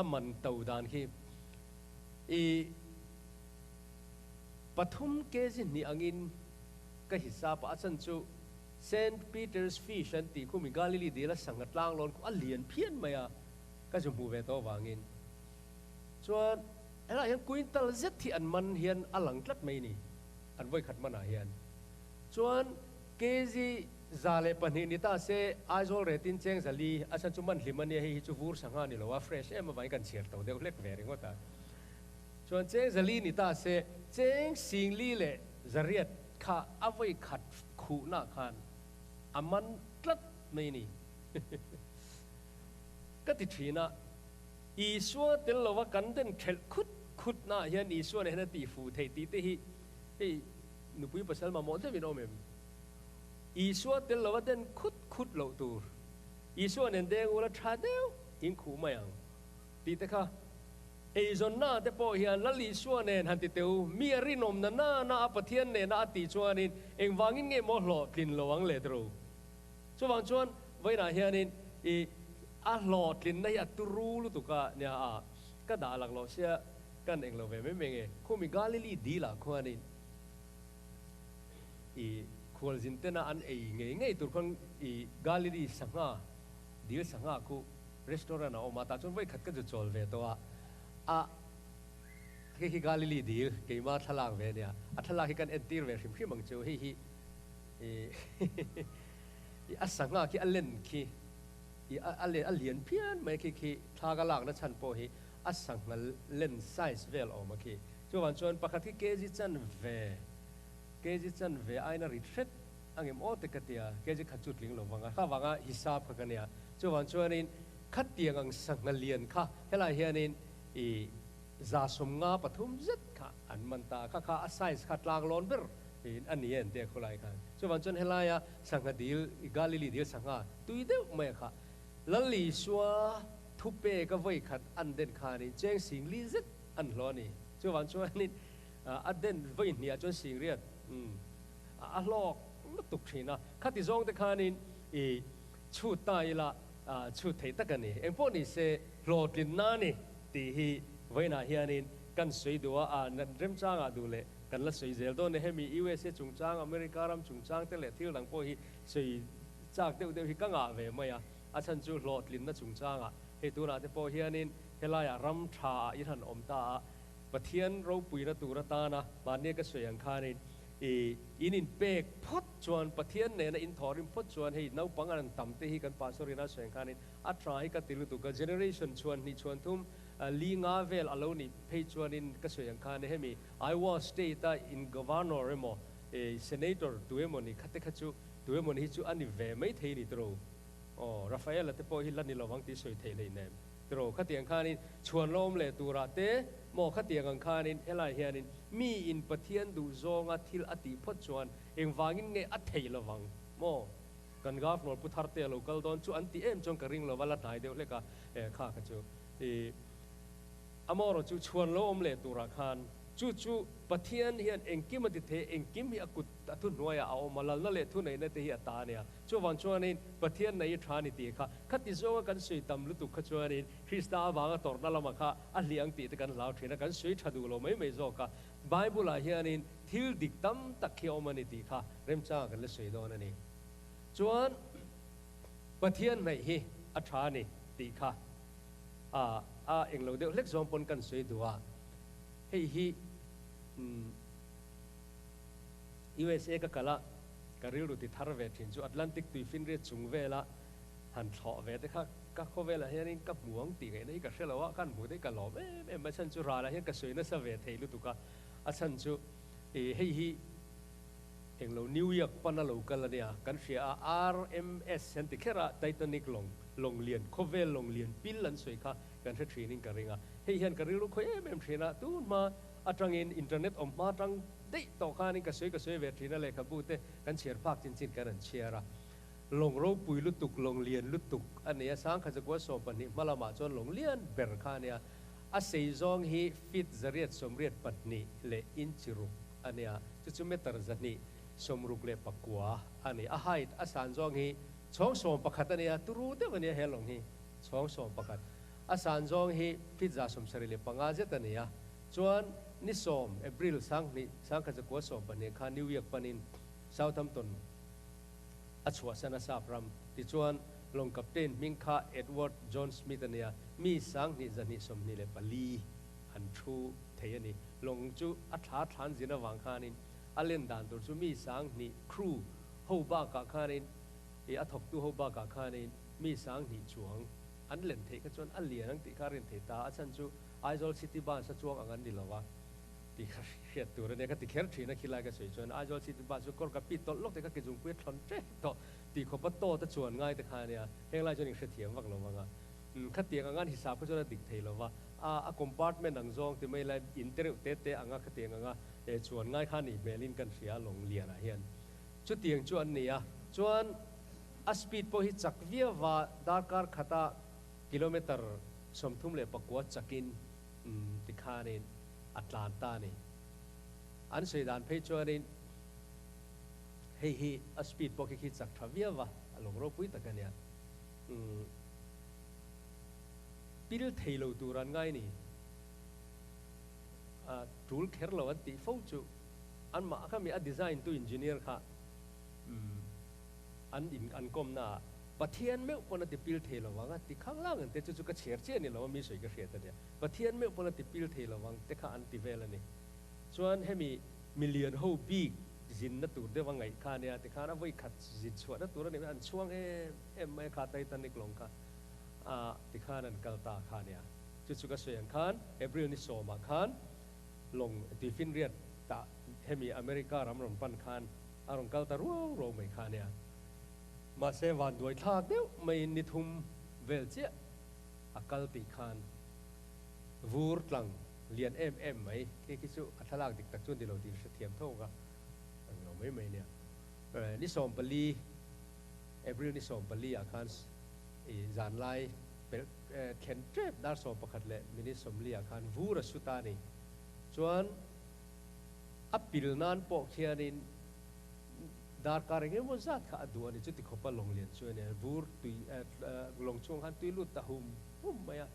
a man to dan khi i pathum kg hnih angin ka hisap a, a chhan chu Saint Peter's Fish an tih khumi Galilee dil a sangha tlang lawn khu a lian phian mai a, ka zu hmuh ve tawh avangin. Chuan helaiah hian quintal zet hi an man hian a lang tlat mai ni, an vawikhat manah hian. Chuan kg 102 ni ta se Aizawl retin cheng 400, a chhan chu man hlim a nia, hei hi chu vur sangha ni lo a, fresh em avangin kan chhiar to deuh hlek ve ringawt a. Chuan cheng 400 ni ta se cheng singli leh zariat kha a vawi khat khuhna khan a man tlat mai ni. Ka ti thin a, Isua tel lova kan den khelh khut khut naah hian Isua nen hian a tih fuh theih tih te hi hei nupui pasal mamawh deuhin awm em? Isua tel lova den khut khut loh tur, Isua nen deng ula tha deuh in khuh mai ang tih te kha Eizawnna te pawh hian Lal Isua nen han ti teu, mi a rinawmna na na a Pathian nena a tih chuanin engvangin nge maw hlawhtlin lo ang le tru? Chuvang chuan vawiinah hianin i a hlawhtlinna hi a turu lutuk a nia a, ka dah lak lo sia kan eng lo ve mai mai nge. Khumi Galili dilah khuanin i khualzin tena an ei ngei ngei tur khuan i Galili sangha dil sangha khu Restaurant a awm a, tah chuan vawi khat ka zu chawl ve tawh a, a hei hi Galili dil keima thlalak ve a nia, a thlalak hi kan entir ve hrim hrim ang chu, hei hi ih a sangha khi a len khi ih a len a lian phian mai khi khi thla ka lakna chhan pawh hi a sangha len size vel a awm a khi, chuvang chuan pakhat hi kg chan ve kg chan ve aiin a rit hret. A ngem aw te ka tia, kg khat chu tling lo vang a, kha vanga hisap kha ka nia. Chuvang chuanin khatiang ang sangha lian kha helai hianin i 153 zet kha an man ta a, kha kha a size kha tlang lawn ber in a ni en te khawlai khan. Chuvang chuan helaia sangha dil, i Galili dil sangha tui deuh mai a kha Lal Isua thupe ka vawi khat an den khanin cheng singli zet an hlawh a ni. Chuvang chuanin a den vawi hniah chuan singriat umm. A hlawk lutuk thin a, khati zawng te khanin i chhut ta ila chhut thei tak a ni. Engpawh ni se hlawhtlinna a ni tih hi vawiinah hianin kan sawi duh a, a remchangah duh leh kan la sawi zel dawn e. Hemi USA chungchang, America ram chungchang te leh thil dang pawh hi sawi chak deuh deuh hi ka ngah ve mai a, a chhan chu hlawhtlinna chungchangah hei tunah te pawh hianin helaiah ram tha ah in han awm ta a. Pathian ropuina tur atana mahnia ka sawi ang khanin i in inpek phawt chuan Pathian nena in thawhrim phawt chuan hei naupang an tam te hi kan pastor ina sawi ang khanin a tha hi ka ti lutuk a, generation chhuan hnih chhuan thum li nga vel a lo nih phei chuanin ka sawi ang khan hemi Iowa state a in governor emaw senator tu emaw ni kha te kha chu tu emaw ni hi chu a ni ve mai thei ni tiraw? Aw Rafaela te pawh hi la ni lo ang tih sawi theih hleih nem tiraw? Khatiang khanin chhuan la awm leh turah te maw khatiang ang khanin helai hianin mi in Pathian duh zawnga thil a tih phawt chuan engvangin nge a theih lovang maw? Kan Governor Pu Tharte a lo kal dawn chu an ti em chuan ka ring lo va, la hnai deuh hlek a, eh kha kha chu i amaherawh chu chhuan lo awm leh turah khan chu chu Pathian hian engkim a ti thei, engkim hi a kut a thuhnuaiah a awm a, lalna leh thuneihna te hi a ta a nia. Chuvang chuanin Pathian nei i tha ni tih kha khati zawnga kan sawi tam lutuk kha chuanin Krista avanga tawrhna lamah kha a hliah ang tih te kan hlau thin a, kan sawi tha duh lo mai mai zawk a. Bible-ah hianin thil dik tam tak hi a awm a ni tih kha remchangah kan la sawi dawn a ni. Chuan Pathian hnaih hi a tha a ni tih kha a a englo deuh hlek zawng pawn kan sawi duh a. Hei hi USA ka kal a, ka rilru ti thar ve thin chu Atlantic tuifinriat chung vela han thlawh ve te kha ka khawvelah hianin ka hmu ang tih ngaihna hi ka hre lo a, ka han hmuh te hi ka lawm em em mai. A chhan chu ralah hian ka sawi nasa ve thei lutuk a, a chhan chu hei hi Englo New York pana lo kal a nia, kan hria a, RMS an ti kher a, Titanic lawng, lawng lian, khawvel lawng lian pil an sawi kha kan hre thinin ka ring a. Hei hian ka rilru khawi em em thin a, tun hma atangin internet awm hma atang daih tawh khanin ka sawi ka sawi ve thin a, lehkhabu te kan chhiar phak chin chin kan han chhiar a. Lawng ropui lutuk, lawng lian lutuk a ni a, sangkhat zakua 12 hma lamah chuan lawng lian ber kha a nia. A sei zawng hi feet 182 leh inch ruk a nia, chu chu meter 269 a ni. A height, a san zawng hi chhawng 11 a nia, turu deuh a nia he lawng hi, chhawng 11. A san zawng hi feet 175 zet a ni a, chuan ni 10 April 20 1912 khan New York panin Southampton a chhuahsan a sap ram. Tichuan, lawng captain hming kha Edward John Smith a nia, mi 2224 an thu thei a ni. Lawng chu a thla thlan zin avang khanin a len dan tur chu mi 2000 crew ho bakah khanin ih a thawktu ho bakah khanin mi 2000 chuang an len theih kha chuan a lian ang tih kha a rin thei ta. A chhan chu Aizawl City Bus a chuang ang an ni lo a tih kha hriat tur a nia. Ka ti kher thin a khilai ka sawi chuan Aizawl City Bus chu kawr ka pit tawlh lawk te kha ke zungpui a thlawn tep tawh tih khawpa tawt a chuan ngai te kha a nia. Heng lai chuan inhrethiam vak lo vang a. Khatiang anga an hisap kha chuan a dik thei lo va, a a compartment ang zawng ti mai lai in te reuh te te anga khatiang anga chuan ngai kha nih hmelin kan hria a lawng lianah hian. Chutiang chu an ni a, chuan a speed pawh hi chak viau va, darkar khata kilometer 34 chakin tikhanin a tlan ta a ni. An sawi dan phei chuanin hei hi a speed pawh khi khi chak tha viau va, a lawng ropui tak a nia. Pil thei lo tur an ngai ni. A tul kher lo an tih fo chu anmah kha mi a design tu engineer kha an in an kawmna ah Pathian meuh pawn a ti pil thei lo vang a ti khang lang an te chu chu ka chhiar chiah ni lo a mi sawi ka hriat a nia. Pathian meuh pawn a ti pil thei lo vang te kha an ti vel a ni. Chuan hemi milian ho bik zinna tur deuh a ngaih kha a nia tikhan a vawi khat zin chhuahna tur a nih an chhuang em em mai a kha Titanic lawng kha a tikhan an kal ta kha a nia. Chu chu ka sawi ang khan April ni 10 ah khan lawng tuifinriat tah hemi America ram rawn pan khan a rawn kal ta ruau ruau mai kha a nia. Mahse vanduai thlak deuh maiin ni thum vel chiah a kal tih khan vur tlang lian em em mai khi khi chu a thlalak dik tak chu ni lo tih hrethiam tho ka ang lo mai mai nia. Ni 14 April ni 14 ah khan i zan lai pelh thlen tep dar 11 leh minute 40 ah khan vur a su ta a ni. Chuan a pil nan pawh khianin darkar eng emaw zat kha a duh a ni. Chuti khawpa lawng lian chu a nia. Vur tui lawng chhung khan tui lut ta hum hum mai a.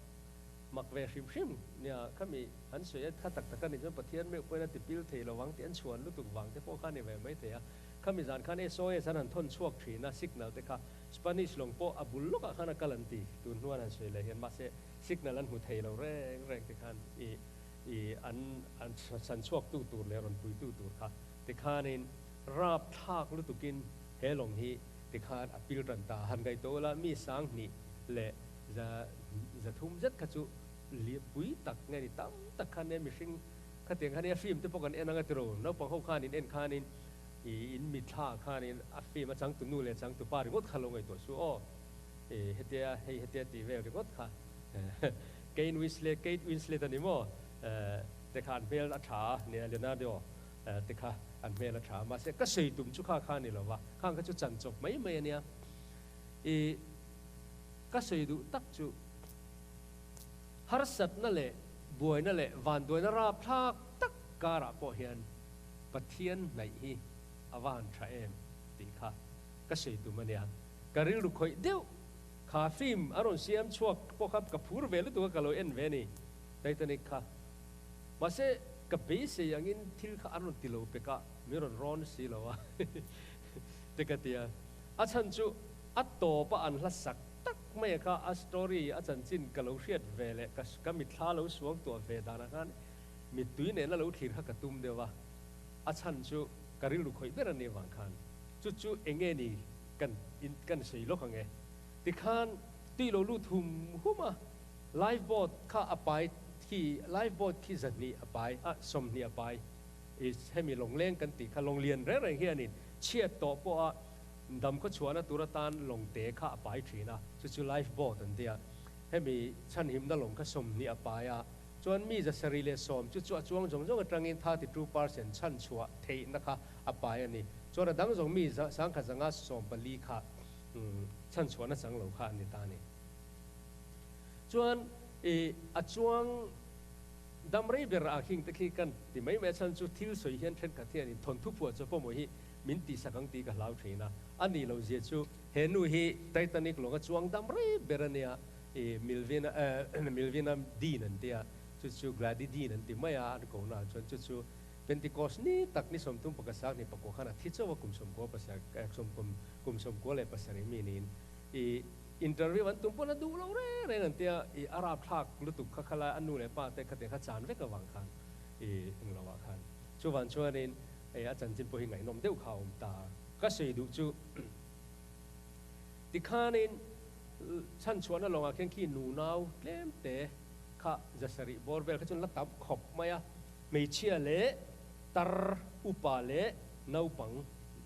Mak ve hrim hrim nia khami an sawi a kha tak tak a ni chuan Pathian meuh pawhin a tipil thei lo vang tih an chhuan lutuk vang te pawh kha a ni ve mai thei a. Khami zan khan SOS an han thawn chhuak thin a, signal te kha Spanish lawng pawh a bul lawkah khan a kal an ti tun hnuan han sawi leh hian mahse signal an hmu thei lo reng reng te khan i I an an chhan chhuak tu tur leh rawn pui tu tur kha tikhanin rap thlak lutukin he lawng hi tikhan a pil tan ta. Han ngaihtuah ula mi 2000 leh 300 zet kha chu pui tak nge ni tam tak khan nia mihring khatiang khan nia film te pawh kan en anga tiro naupang ho khan in en khanin i in mitthla khanin a film a changtu nu leh changtu pa ringawt kha lo ngaihtuah su aw i hetia hei hetia tih vel ringawt kha Kane Winslet Kate Winslet a ni maw te kha an hmel a tha a nia Leonardo te kha an hmel a tha a mahse ka sawi tum chu kha kha a ni lo va khang kha chu chan chawp mai mai a nia i ka sawi duh tak chu Harsatna leh buaina leh vanduaina rapthlak tak karah pawh hian Pathian hnaih hi a va han tha em tih kha ka sawi tum a nia. Ka rilru khawih deuh kha film a rawn siam chhuak pawh kha ka phur ve lutuk a ka lo en ve a ni Titanic kha. Mahse ka beisei angin thil kha an rawn ti lo pek a, min rawn rawn si lo a te ka ti a. A chhan chu a tawp a an hla sak tak mai a kha a story a chanchin ka lo hriat ve leh ka ka mitthla lo suang tuah ve danah khan mittui nena lo thlir kha ka tum deuh a, a chhan chu ka rilru khawih ber a nih avang khan chu chu eng nge ni kan in kan sawi lawk ang e. Tikhan tui lo lut hum hum a, life boat kha a pai khi life boat khi 200 a pai a 20 a pai i hemi lawngleng kan tih kha lawnglian reng reng hianin chhiat tawh pawh a Dam khaw chhuahna tur atan lawng te kha a pai thin a, chu chu life boat an ti a. Hemi chhanhimna lawng kha 20 a pai a, chuan mi 710 chu chu a chuang zawng zawng atangin 32% chhan chhuah theihna kha a pai a ni. Chuan a dang zawng mi 1514 kha chhan chhuahna chang lo kha a ni ta a ni. Chuan i a chuang dam rei ber ah khing te khi kan ti mai mai a chhan chu thil sawi hian thenkhat hian in thawnthu phuah chu pawimawh hi min tihsak ang tih ka hlau thin a, a nih loh zia chu he nu hi Titanic lawnga chuang dam rei ber a nia, i Milvina eh Milvina Dean an tia, chu chu Glady Dean an ti mai a, an ko naah chuan chu chu Pentecost ni tak ni 31 29 khan a thi chauh a kum 97 eh sawm kum kum 97 mi niin i interview an tum pawn a duh lo reng reng an tia, i a rapthlak lutuk kha khalai a nu leh pa te khatiang kha chan vek avang khan i englo ah khan chuvan chuanin Hei a chanchin pawh hi ngaihnawm deuh kha a awm ta. Ka sawi duh chu tikhanin chhanchhuahna lawngah khian khi nunau tlem te kha 700 bawr vel kha chuan la tam khawp mai a. Hmeichhia leh tar upa leh naupang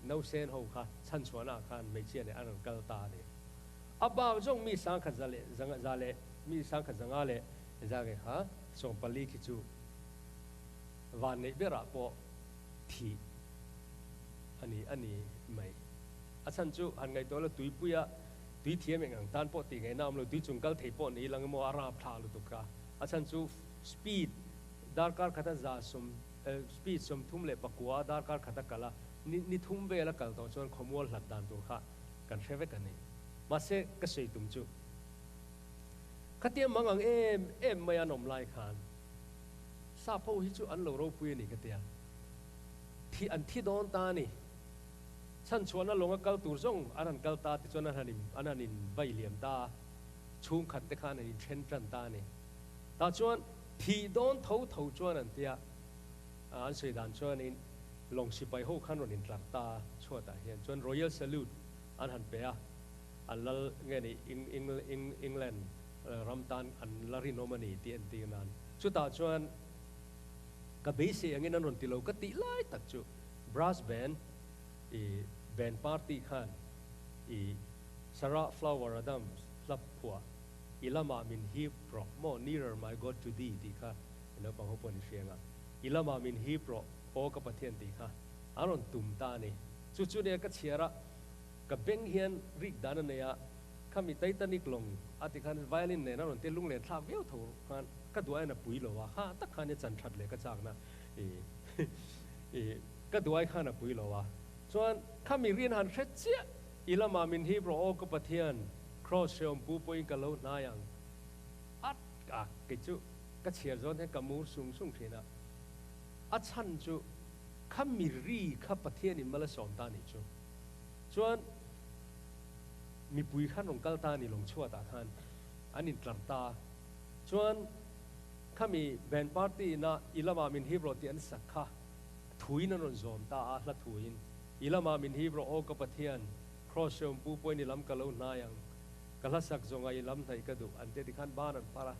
nausen ho kha chhanchhuahna ah khan hmeichhia nen an rawn kal ta a ni. A bak zawng mi 1000 za leh za leh mi 1000 zanga leh za kha 14 khi chu vanneih berah pawh thih a ni a ni mai. A chhan chu han ngaihtuah la tuipuia tui thiam eng ang tan pawh tih ngaihna awm lo, tui chung kal thei pawh ni lang emaw a rap thla lutuk kha. A chhan chu speed darkar khata za sawm speed 34 a darkar khata kal a, ni ni thum vel a kal tawh chuan khawmual hlat dan tur kha kan hre vek a ni. Mahse ka sawi tum chu khatia mang ang em em mai an awm lai khan Sap ho hi chu an lo ropui a ni ka tia. Thi an thi dawn ta a ni. Chhan chhuahna lawnga kal tur zawng an han kal ta tichuan an han in an han in vai liam ta a, chhungkhat te khan an in then tan ta a ni. Tah chuan thih dawn tho tho chuan an tia, an sawi dan chuanin lawng sipai ho khan rawn in tlar ta a chhuatah hian chuan Royal Salute an han pe a, an lal nge ni England ram tan an la rinawm a ni tih entir nan. Chutah chuan ka beisei angin an rawn ti lo ka tih lai tak chu brass band i band party khan i Sarah Flower Adams hla phuah i lamah min hip rawh maw Nearer My God to Thee tih kha i naupang ho pawh an hria anga i lamah min hip rawh aw ka Pathian tih kha an rawn tum ta a ni. Chu chu nia ka chhiar a ka beng hian rik dan a nei a. Khami Titanic lawng a ti khan violin nen a rawn tel lunglen thlak viau tho khan ka duai in a pui lo a, ha tak khan i chan that leh ka chak na i i ka duai khan a pui lo a. Chuan khami rin han hre chiah i lamah min hip rawh aw ka Pathian, Kraws hreawm pu pawhin ka lo hnai ang at a kei chu ka chhiar zawn hian ka mur sung sung thin a, a chhan chu khami ri kha Pathian in mal a sawm ta nih chu. Chuan mipui khan rawn kal ta a ni lawng chhuatah khan an intlar ta. Chuan Khami band party ina i lama min hip rawh tih an sak kha thuin an rawn zawm ta a, hla thuin i lama min hip rawh aw ka Pathian, Kraws hreawm pu pawhin i lam ka lo hnai ang, ka hla sak zawnga i lam hnaih ka duh an tia tikhan ban an par a,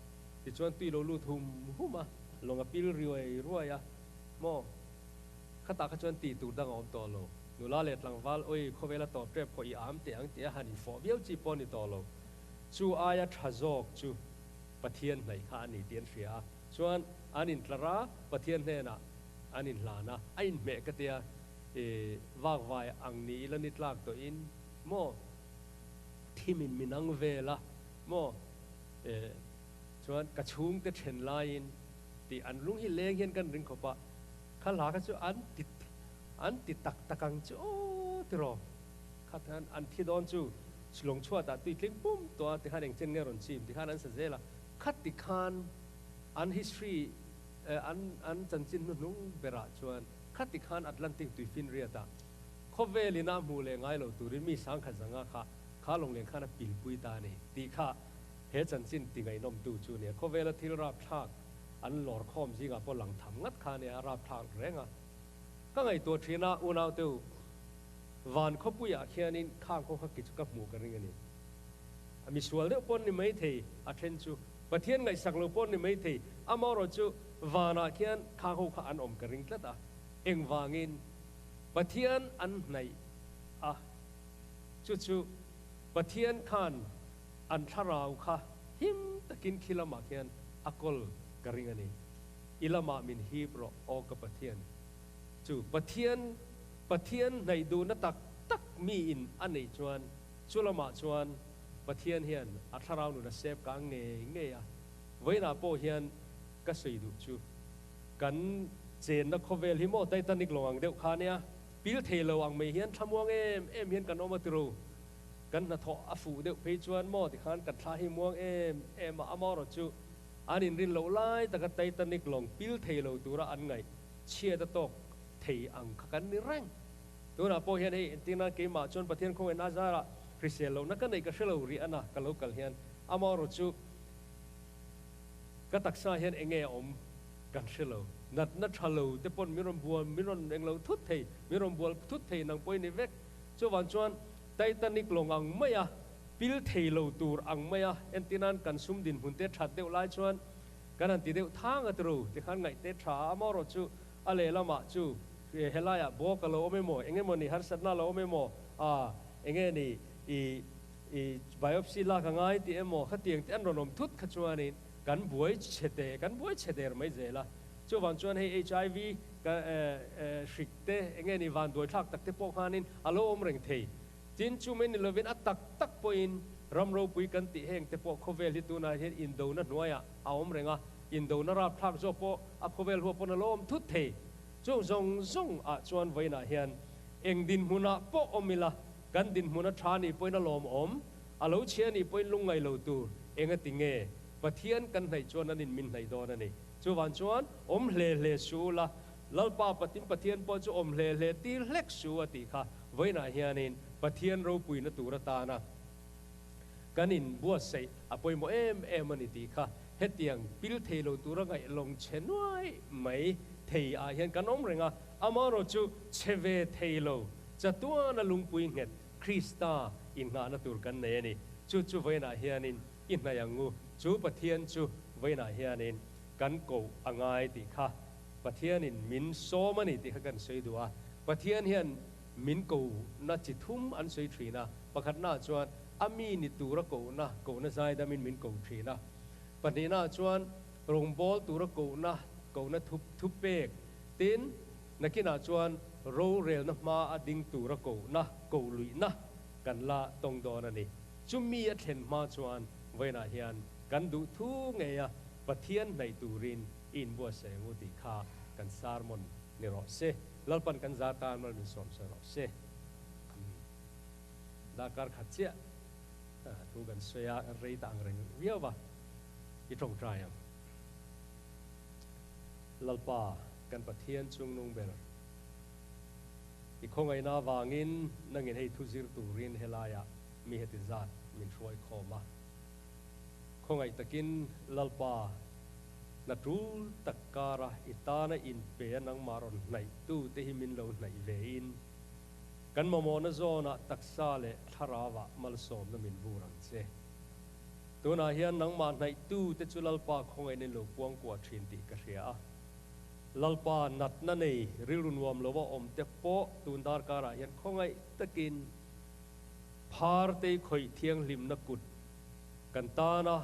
tichuan tui lo lut hum hum a, lawng a pil riuai ruai a, maw khatah kha chuan tih tur dang a awm tawh lo, nula leh tlangval awi khawvela tawp tep pawh i am teh ang tia han infawh viau chi pawh a ni tawh lo, chu aia tha zawk chu. Pathian hnaih kha a ni tih an hria a, chuan an intlar a, Pathian hnenah an inhlan a, a inhmeh ka tia, i vakvai ang ni ila ni tlak tawhin maw thimin min ang vel a maw, e chuan ka chhungte then laiin tih an lung hi leng hian kan ring khawp a, kha hla kha chu an ti an ti tak tak ang chu aw tiraw kha an an thi dawn chu. Lawng chhuatah tui tling pum tawh a tikhan engchen nge rawn chim tikhan an sa zel a, khati khan an history an an chanchin hnuhnung berah chuan khati khan Atlantic tuifinriatah khawvel ina hmuh leh ngai lo turin mi sangkhat zanga kha kha lawngleng khan a pilpui ta a ni tih kha he chanchin ti ngaihnawmtu chu a ni a, khawvela thil rapthlak an lawr khawm zingah pawh lang tham ngat kha a nia, a rapthlak reng a. Ka ngaihtuah thin a, unaute u. Van khawpuiah khianin khang kawng kha ki chu ka hmuh ka ring a ni. A misual deuh pawn ni mai thei, a then chu Pathian ngaihsak lo pawn ni mai thei, amaherawh chu vanah khian khang ho kha an awm ka ring tlat a. Engvangin Pathian an hnaih a, chu chu Pathian khan an thlarau kha him takin khi lamah khian a kawl ka ring a ni. I lamah min hip rawh aw ka Pathian. Chu Pathian Pathian hnaih duhna tak tak mi in a neih chuan chu lamah chuan Pathian hian a thlarau nun a sep kang ngei ngei a. Vawiinah pawh hian ka sawi duh chu kan chenna khawvel hi maw Titanic lawng ang deuh kha nia, pil thei lo ang mai hian thlamuang em em hian kan awm a tiro. Kan hnathawh a fuh deuh phei chuan maw tikhan kan thla hi muang em em a, amaherawh chu an inrin loh lai taka Titanic lawng pil thei lo tura an ngaih chhiat a tawk thei ang kha kan ni reng. Tunah pawh hian hei entirna keimah chuan Pathian khawngaihna zarah hrisel lohna ka neih ka hre lo rih a na ka lo kal hian amaherawh chu ka taksa hian eng nge a awm kan hre lo. Natna tha lo te pawn min rawn bual min rawn eng lo thut thei min rawn bual thut thei nang pawh i ni vek. Chuvang chuan Titanic lawng ang maia pil thei lo tur ang maia entirnan kan sum dinhmun te that deuh lai chuan Kan han ti deuh thang a tru, tikhan ngaihte tha a amaherawh chu a lehlamah chu helaiah bawk a lo awm emaw, eng emaw ni harsatna a lo awm emaw, aa eng nge ni i i biopsy lak a ngai tih emaw khatiang te an rawn awm thut kha chuanin kan buai chhe te kan buai chhe der mai zel a. Chuvang chuan hei HIV ka hrik te eng nge ni vanduai thlak tak te pawh khanin a lo awm reng thei. Tin, chu mai ni lovin a tak tak pawhin ram ropui kan tih heng te pawh khawvel hi tunah hian indona hnuaiah a awm reng a, indona rapthlak zawk pawh a khawvel huap pawn a lo awm thut thei. Chung zawng zawng ah chuan vawiinah hian eng dinhmunah pawh awm ila, kan dinhmun a tha nih pawhin a lawmawm, a lo chhia nih pawhin lungngaih lo tur eng a ti nge? Pathian kan hnaih chuan an in min hnaih dawn a ni. Chuvang chuan awm hle hle su ula, Lalpa Patin Pathian pawh chu awm hle hle tir hlek su a tih kha vawiinah hianin Pathian ropuina tur atana kan inbuatsaih a pawimawh em em a ni tih kha hetiang pil thei lo tura ngaih lawng chhe nuai mai thei ah hian kan awm reng a, amaherawh chu chhe ve thei lo chatuana lungpui nghet Krista inngahna tur kan nei a ni. Chu chu vawiinah hianin i hnaih ang u, chu Pathian chu vawiinah hianin kan koh a ngai tih kha Pathianin min sawm a ni tih kha kan sawi duh a. Pathian hian min kohna chi thum an sawi thin a. Pakhatnaah chuan a mi ni tura kohna, kohna zaidamin min ko thin a. Pahnihnaah chuan rawngbâwl tura kohna, kohna thu thupek. Tin, nakinah chuan rorelna hma a ding tura kohna, koh luihna kan la tawng dawn a ni. Chumi a thlen hma chuan vawiinah hian kan duh thu ngeia Pathian hnaih turin i inbuatsaih ang u tih kha kan sermon ni rawh se. Lalpan kan za tan mal min sawm sawi rawh se. Darkar khat chiah thu kan sawi a, kan rei ta ang reng viau va, i tawngtai ang. Lalpa kan Pathian chungnung ber, i khawngaihna avangin nangin hei thu zir turin helaiah mi heti zat min hruai khawm a. Khawngaih takin Lalpa. Hna tul tak kara i tana inpe a nangmah rawn hnaih tu te hi min lo hnaih ve in kan mamawhna zawnah taksa leh thlarauah malsawmna min vur ang che. Tunah hian nangmah hnaih tu te chu Lalpa khawngaihna in lo kuangkuah thin tih ka hria a. Lalpa natna nei rilru nuam lova awm te pawh tun darkarah hian khawngaih takin phar tei khawih thianghlimna kut kan tana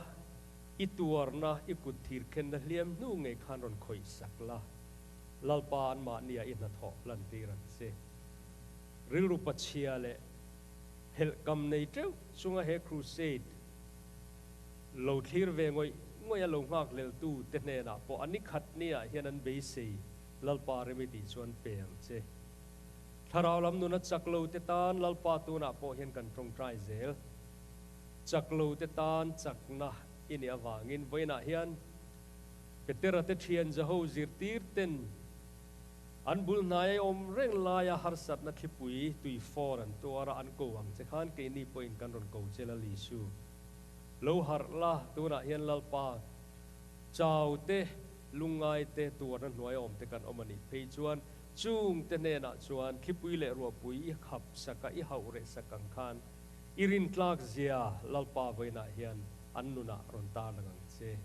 I tuarna, i kut thir khenna hliam hnu ngei khan rawn khawih sak la, Lalpa anmahnia i hnathawh lantir ang che. Rilru pachhia leh helhkam nei teuh chunga he crusade lo thlir ve ngawih ngawih a lo nghak hleltu te hnenah pawh a ni khat niah hian an beisei Lalpa rem i tih chuan pe ang che. Thlarau lam nuna chak lo te tan Lalpa tunah pawh hian kan tawngtai zel. Chak lo te tan chakna i nih avangin vawiinah hian Petera te thian Jeho zirtir ten an bul hnai a awm reng laia harsatna thlipui tui fawr an tuar a, an ko ang che khan keini pawhin kan rawn ko che Lal Isu. Lo harh la, tunah hian Lalpa chau te, lungngai te, tuarna hnuai a awm te kan awm a nih phei chuan chung te hnenah chuan thlipui leh ruahpui i khap sak a, i hauh reh sak ang khan I rintlak zia Lalpa vawiinah hian an nunah rawn tar lang ang che.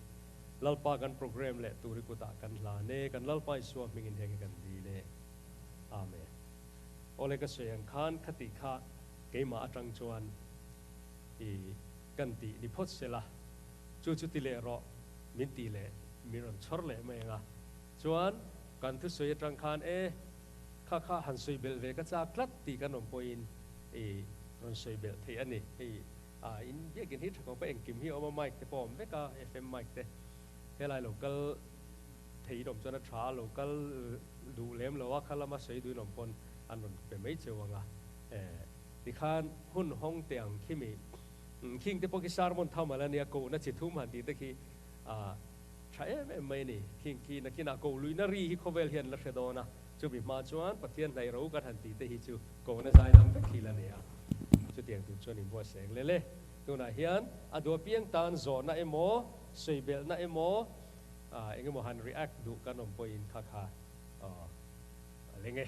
Lalpa kan program leh tur i kutah kan hlan e, kan Lalpa Isua hmingin heng hi kan dil e. Amen. Awle ka sawi ang khan khati kha keimah atang chuan i kan tih ni phawt sela, chu chu ti leh rawh min tih leh min rawn chhawr leh mai ang a. Chuan kan thusawi atang khan e kha kha han sawi belh ve ka chak tlat tih kan awm pawhin i rawn sawi belh theih a ni. Hei a in biakin hi tha khawp a, engkim hi a awm a, mic te pawh a awm vek a, FM mic te helai lo kal thei in awm chuan a tha a, lo kal duh lem lo a, kha lama sawi duhin awm pawn an rawn pe mai cheu ang a. Tikhan hun hawng teh ang khi mi khing te pawh khi sermon tham al a nia, kohna chi thum han tih te khi a tha em em mai a ni. Khing khi nakinah koh luihna ri hi khawvel hian la hre dawn a. Chumi hma chuan Pathian hnaih ro kan han tih te hi chu kohna zai dang vek hi la nei a, chutiang tur chuan inbuatsaih ang lel e. Tunah hian a duh apiang tan zawhna emaw, sawibelhna emaw, eng emaw han react duh kan awm pawhin kha kha a leng e.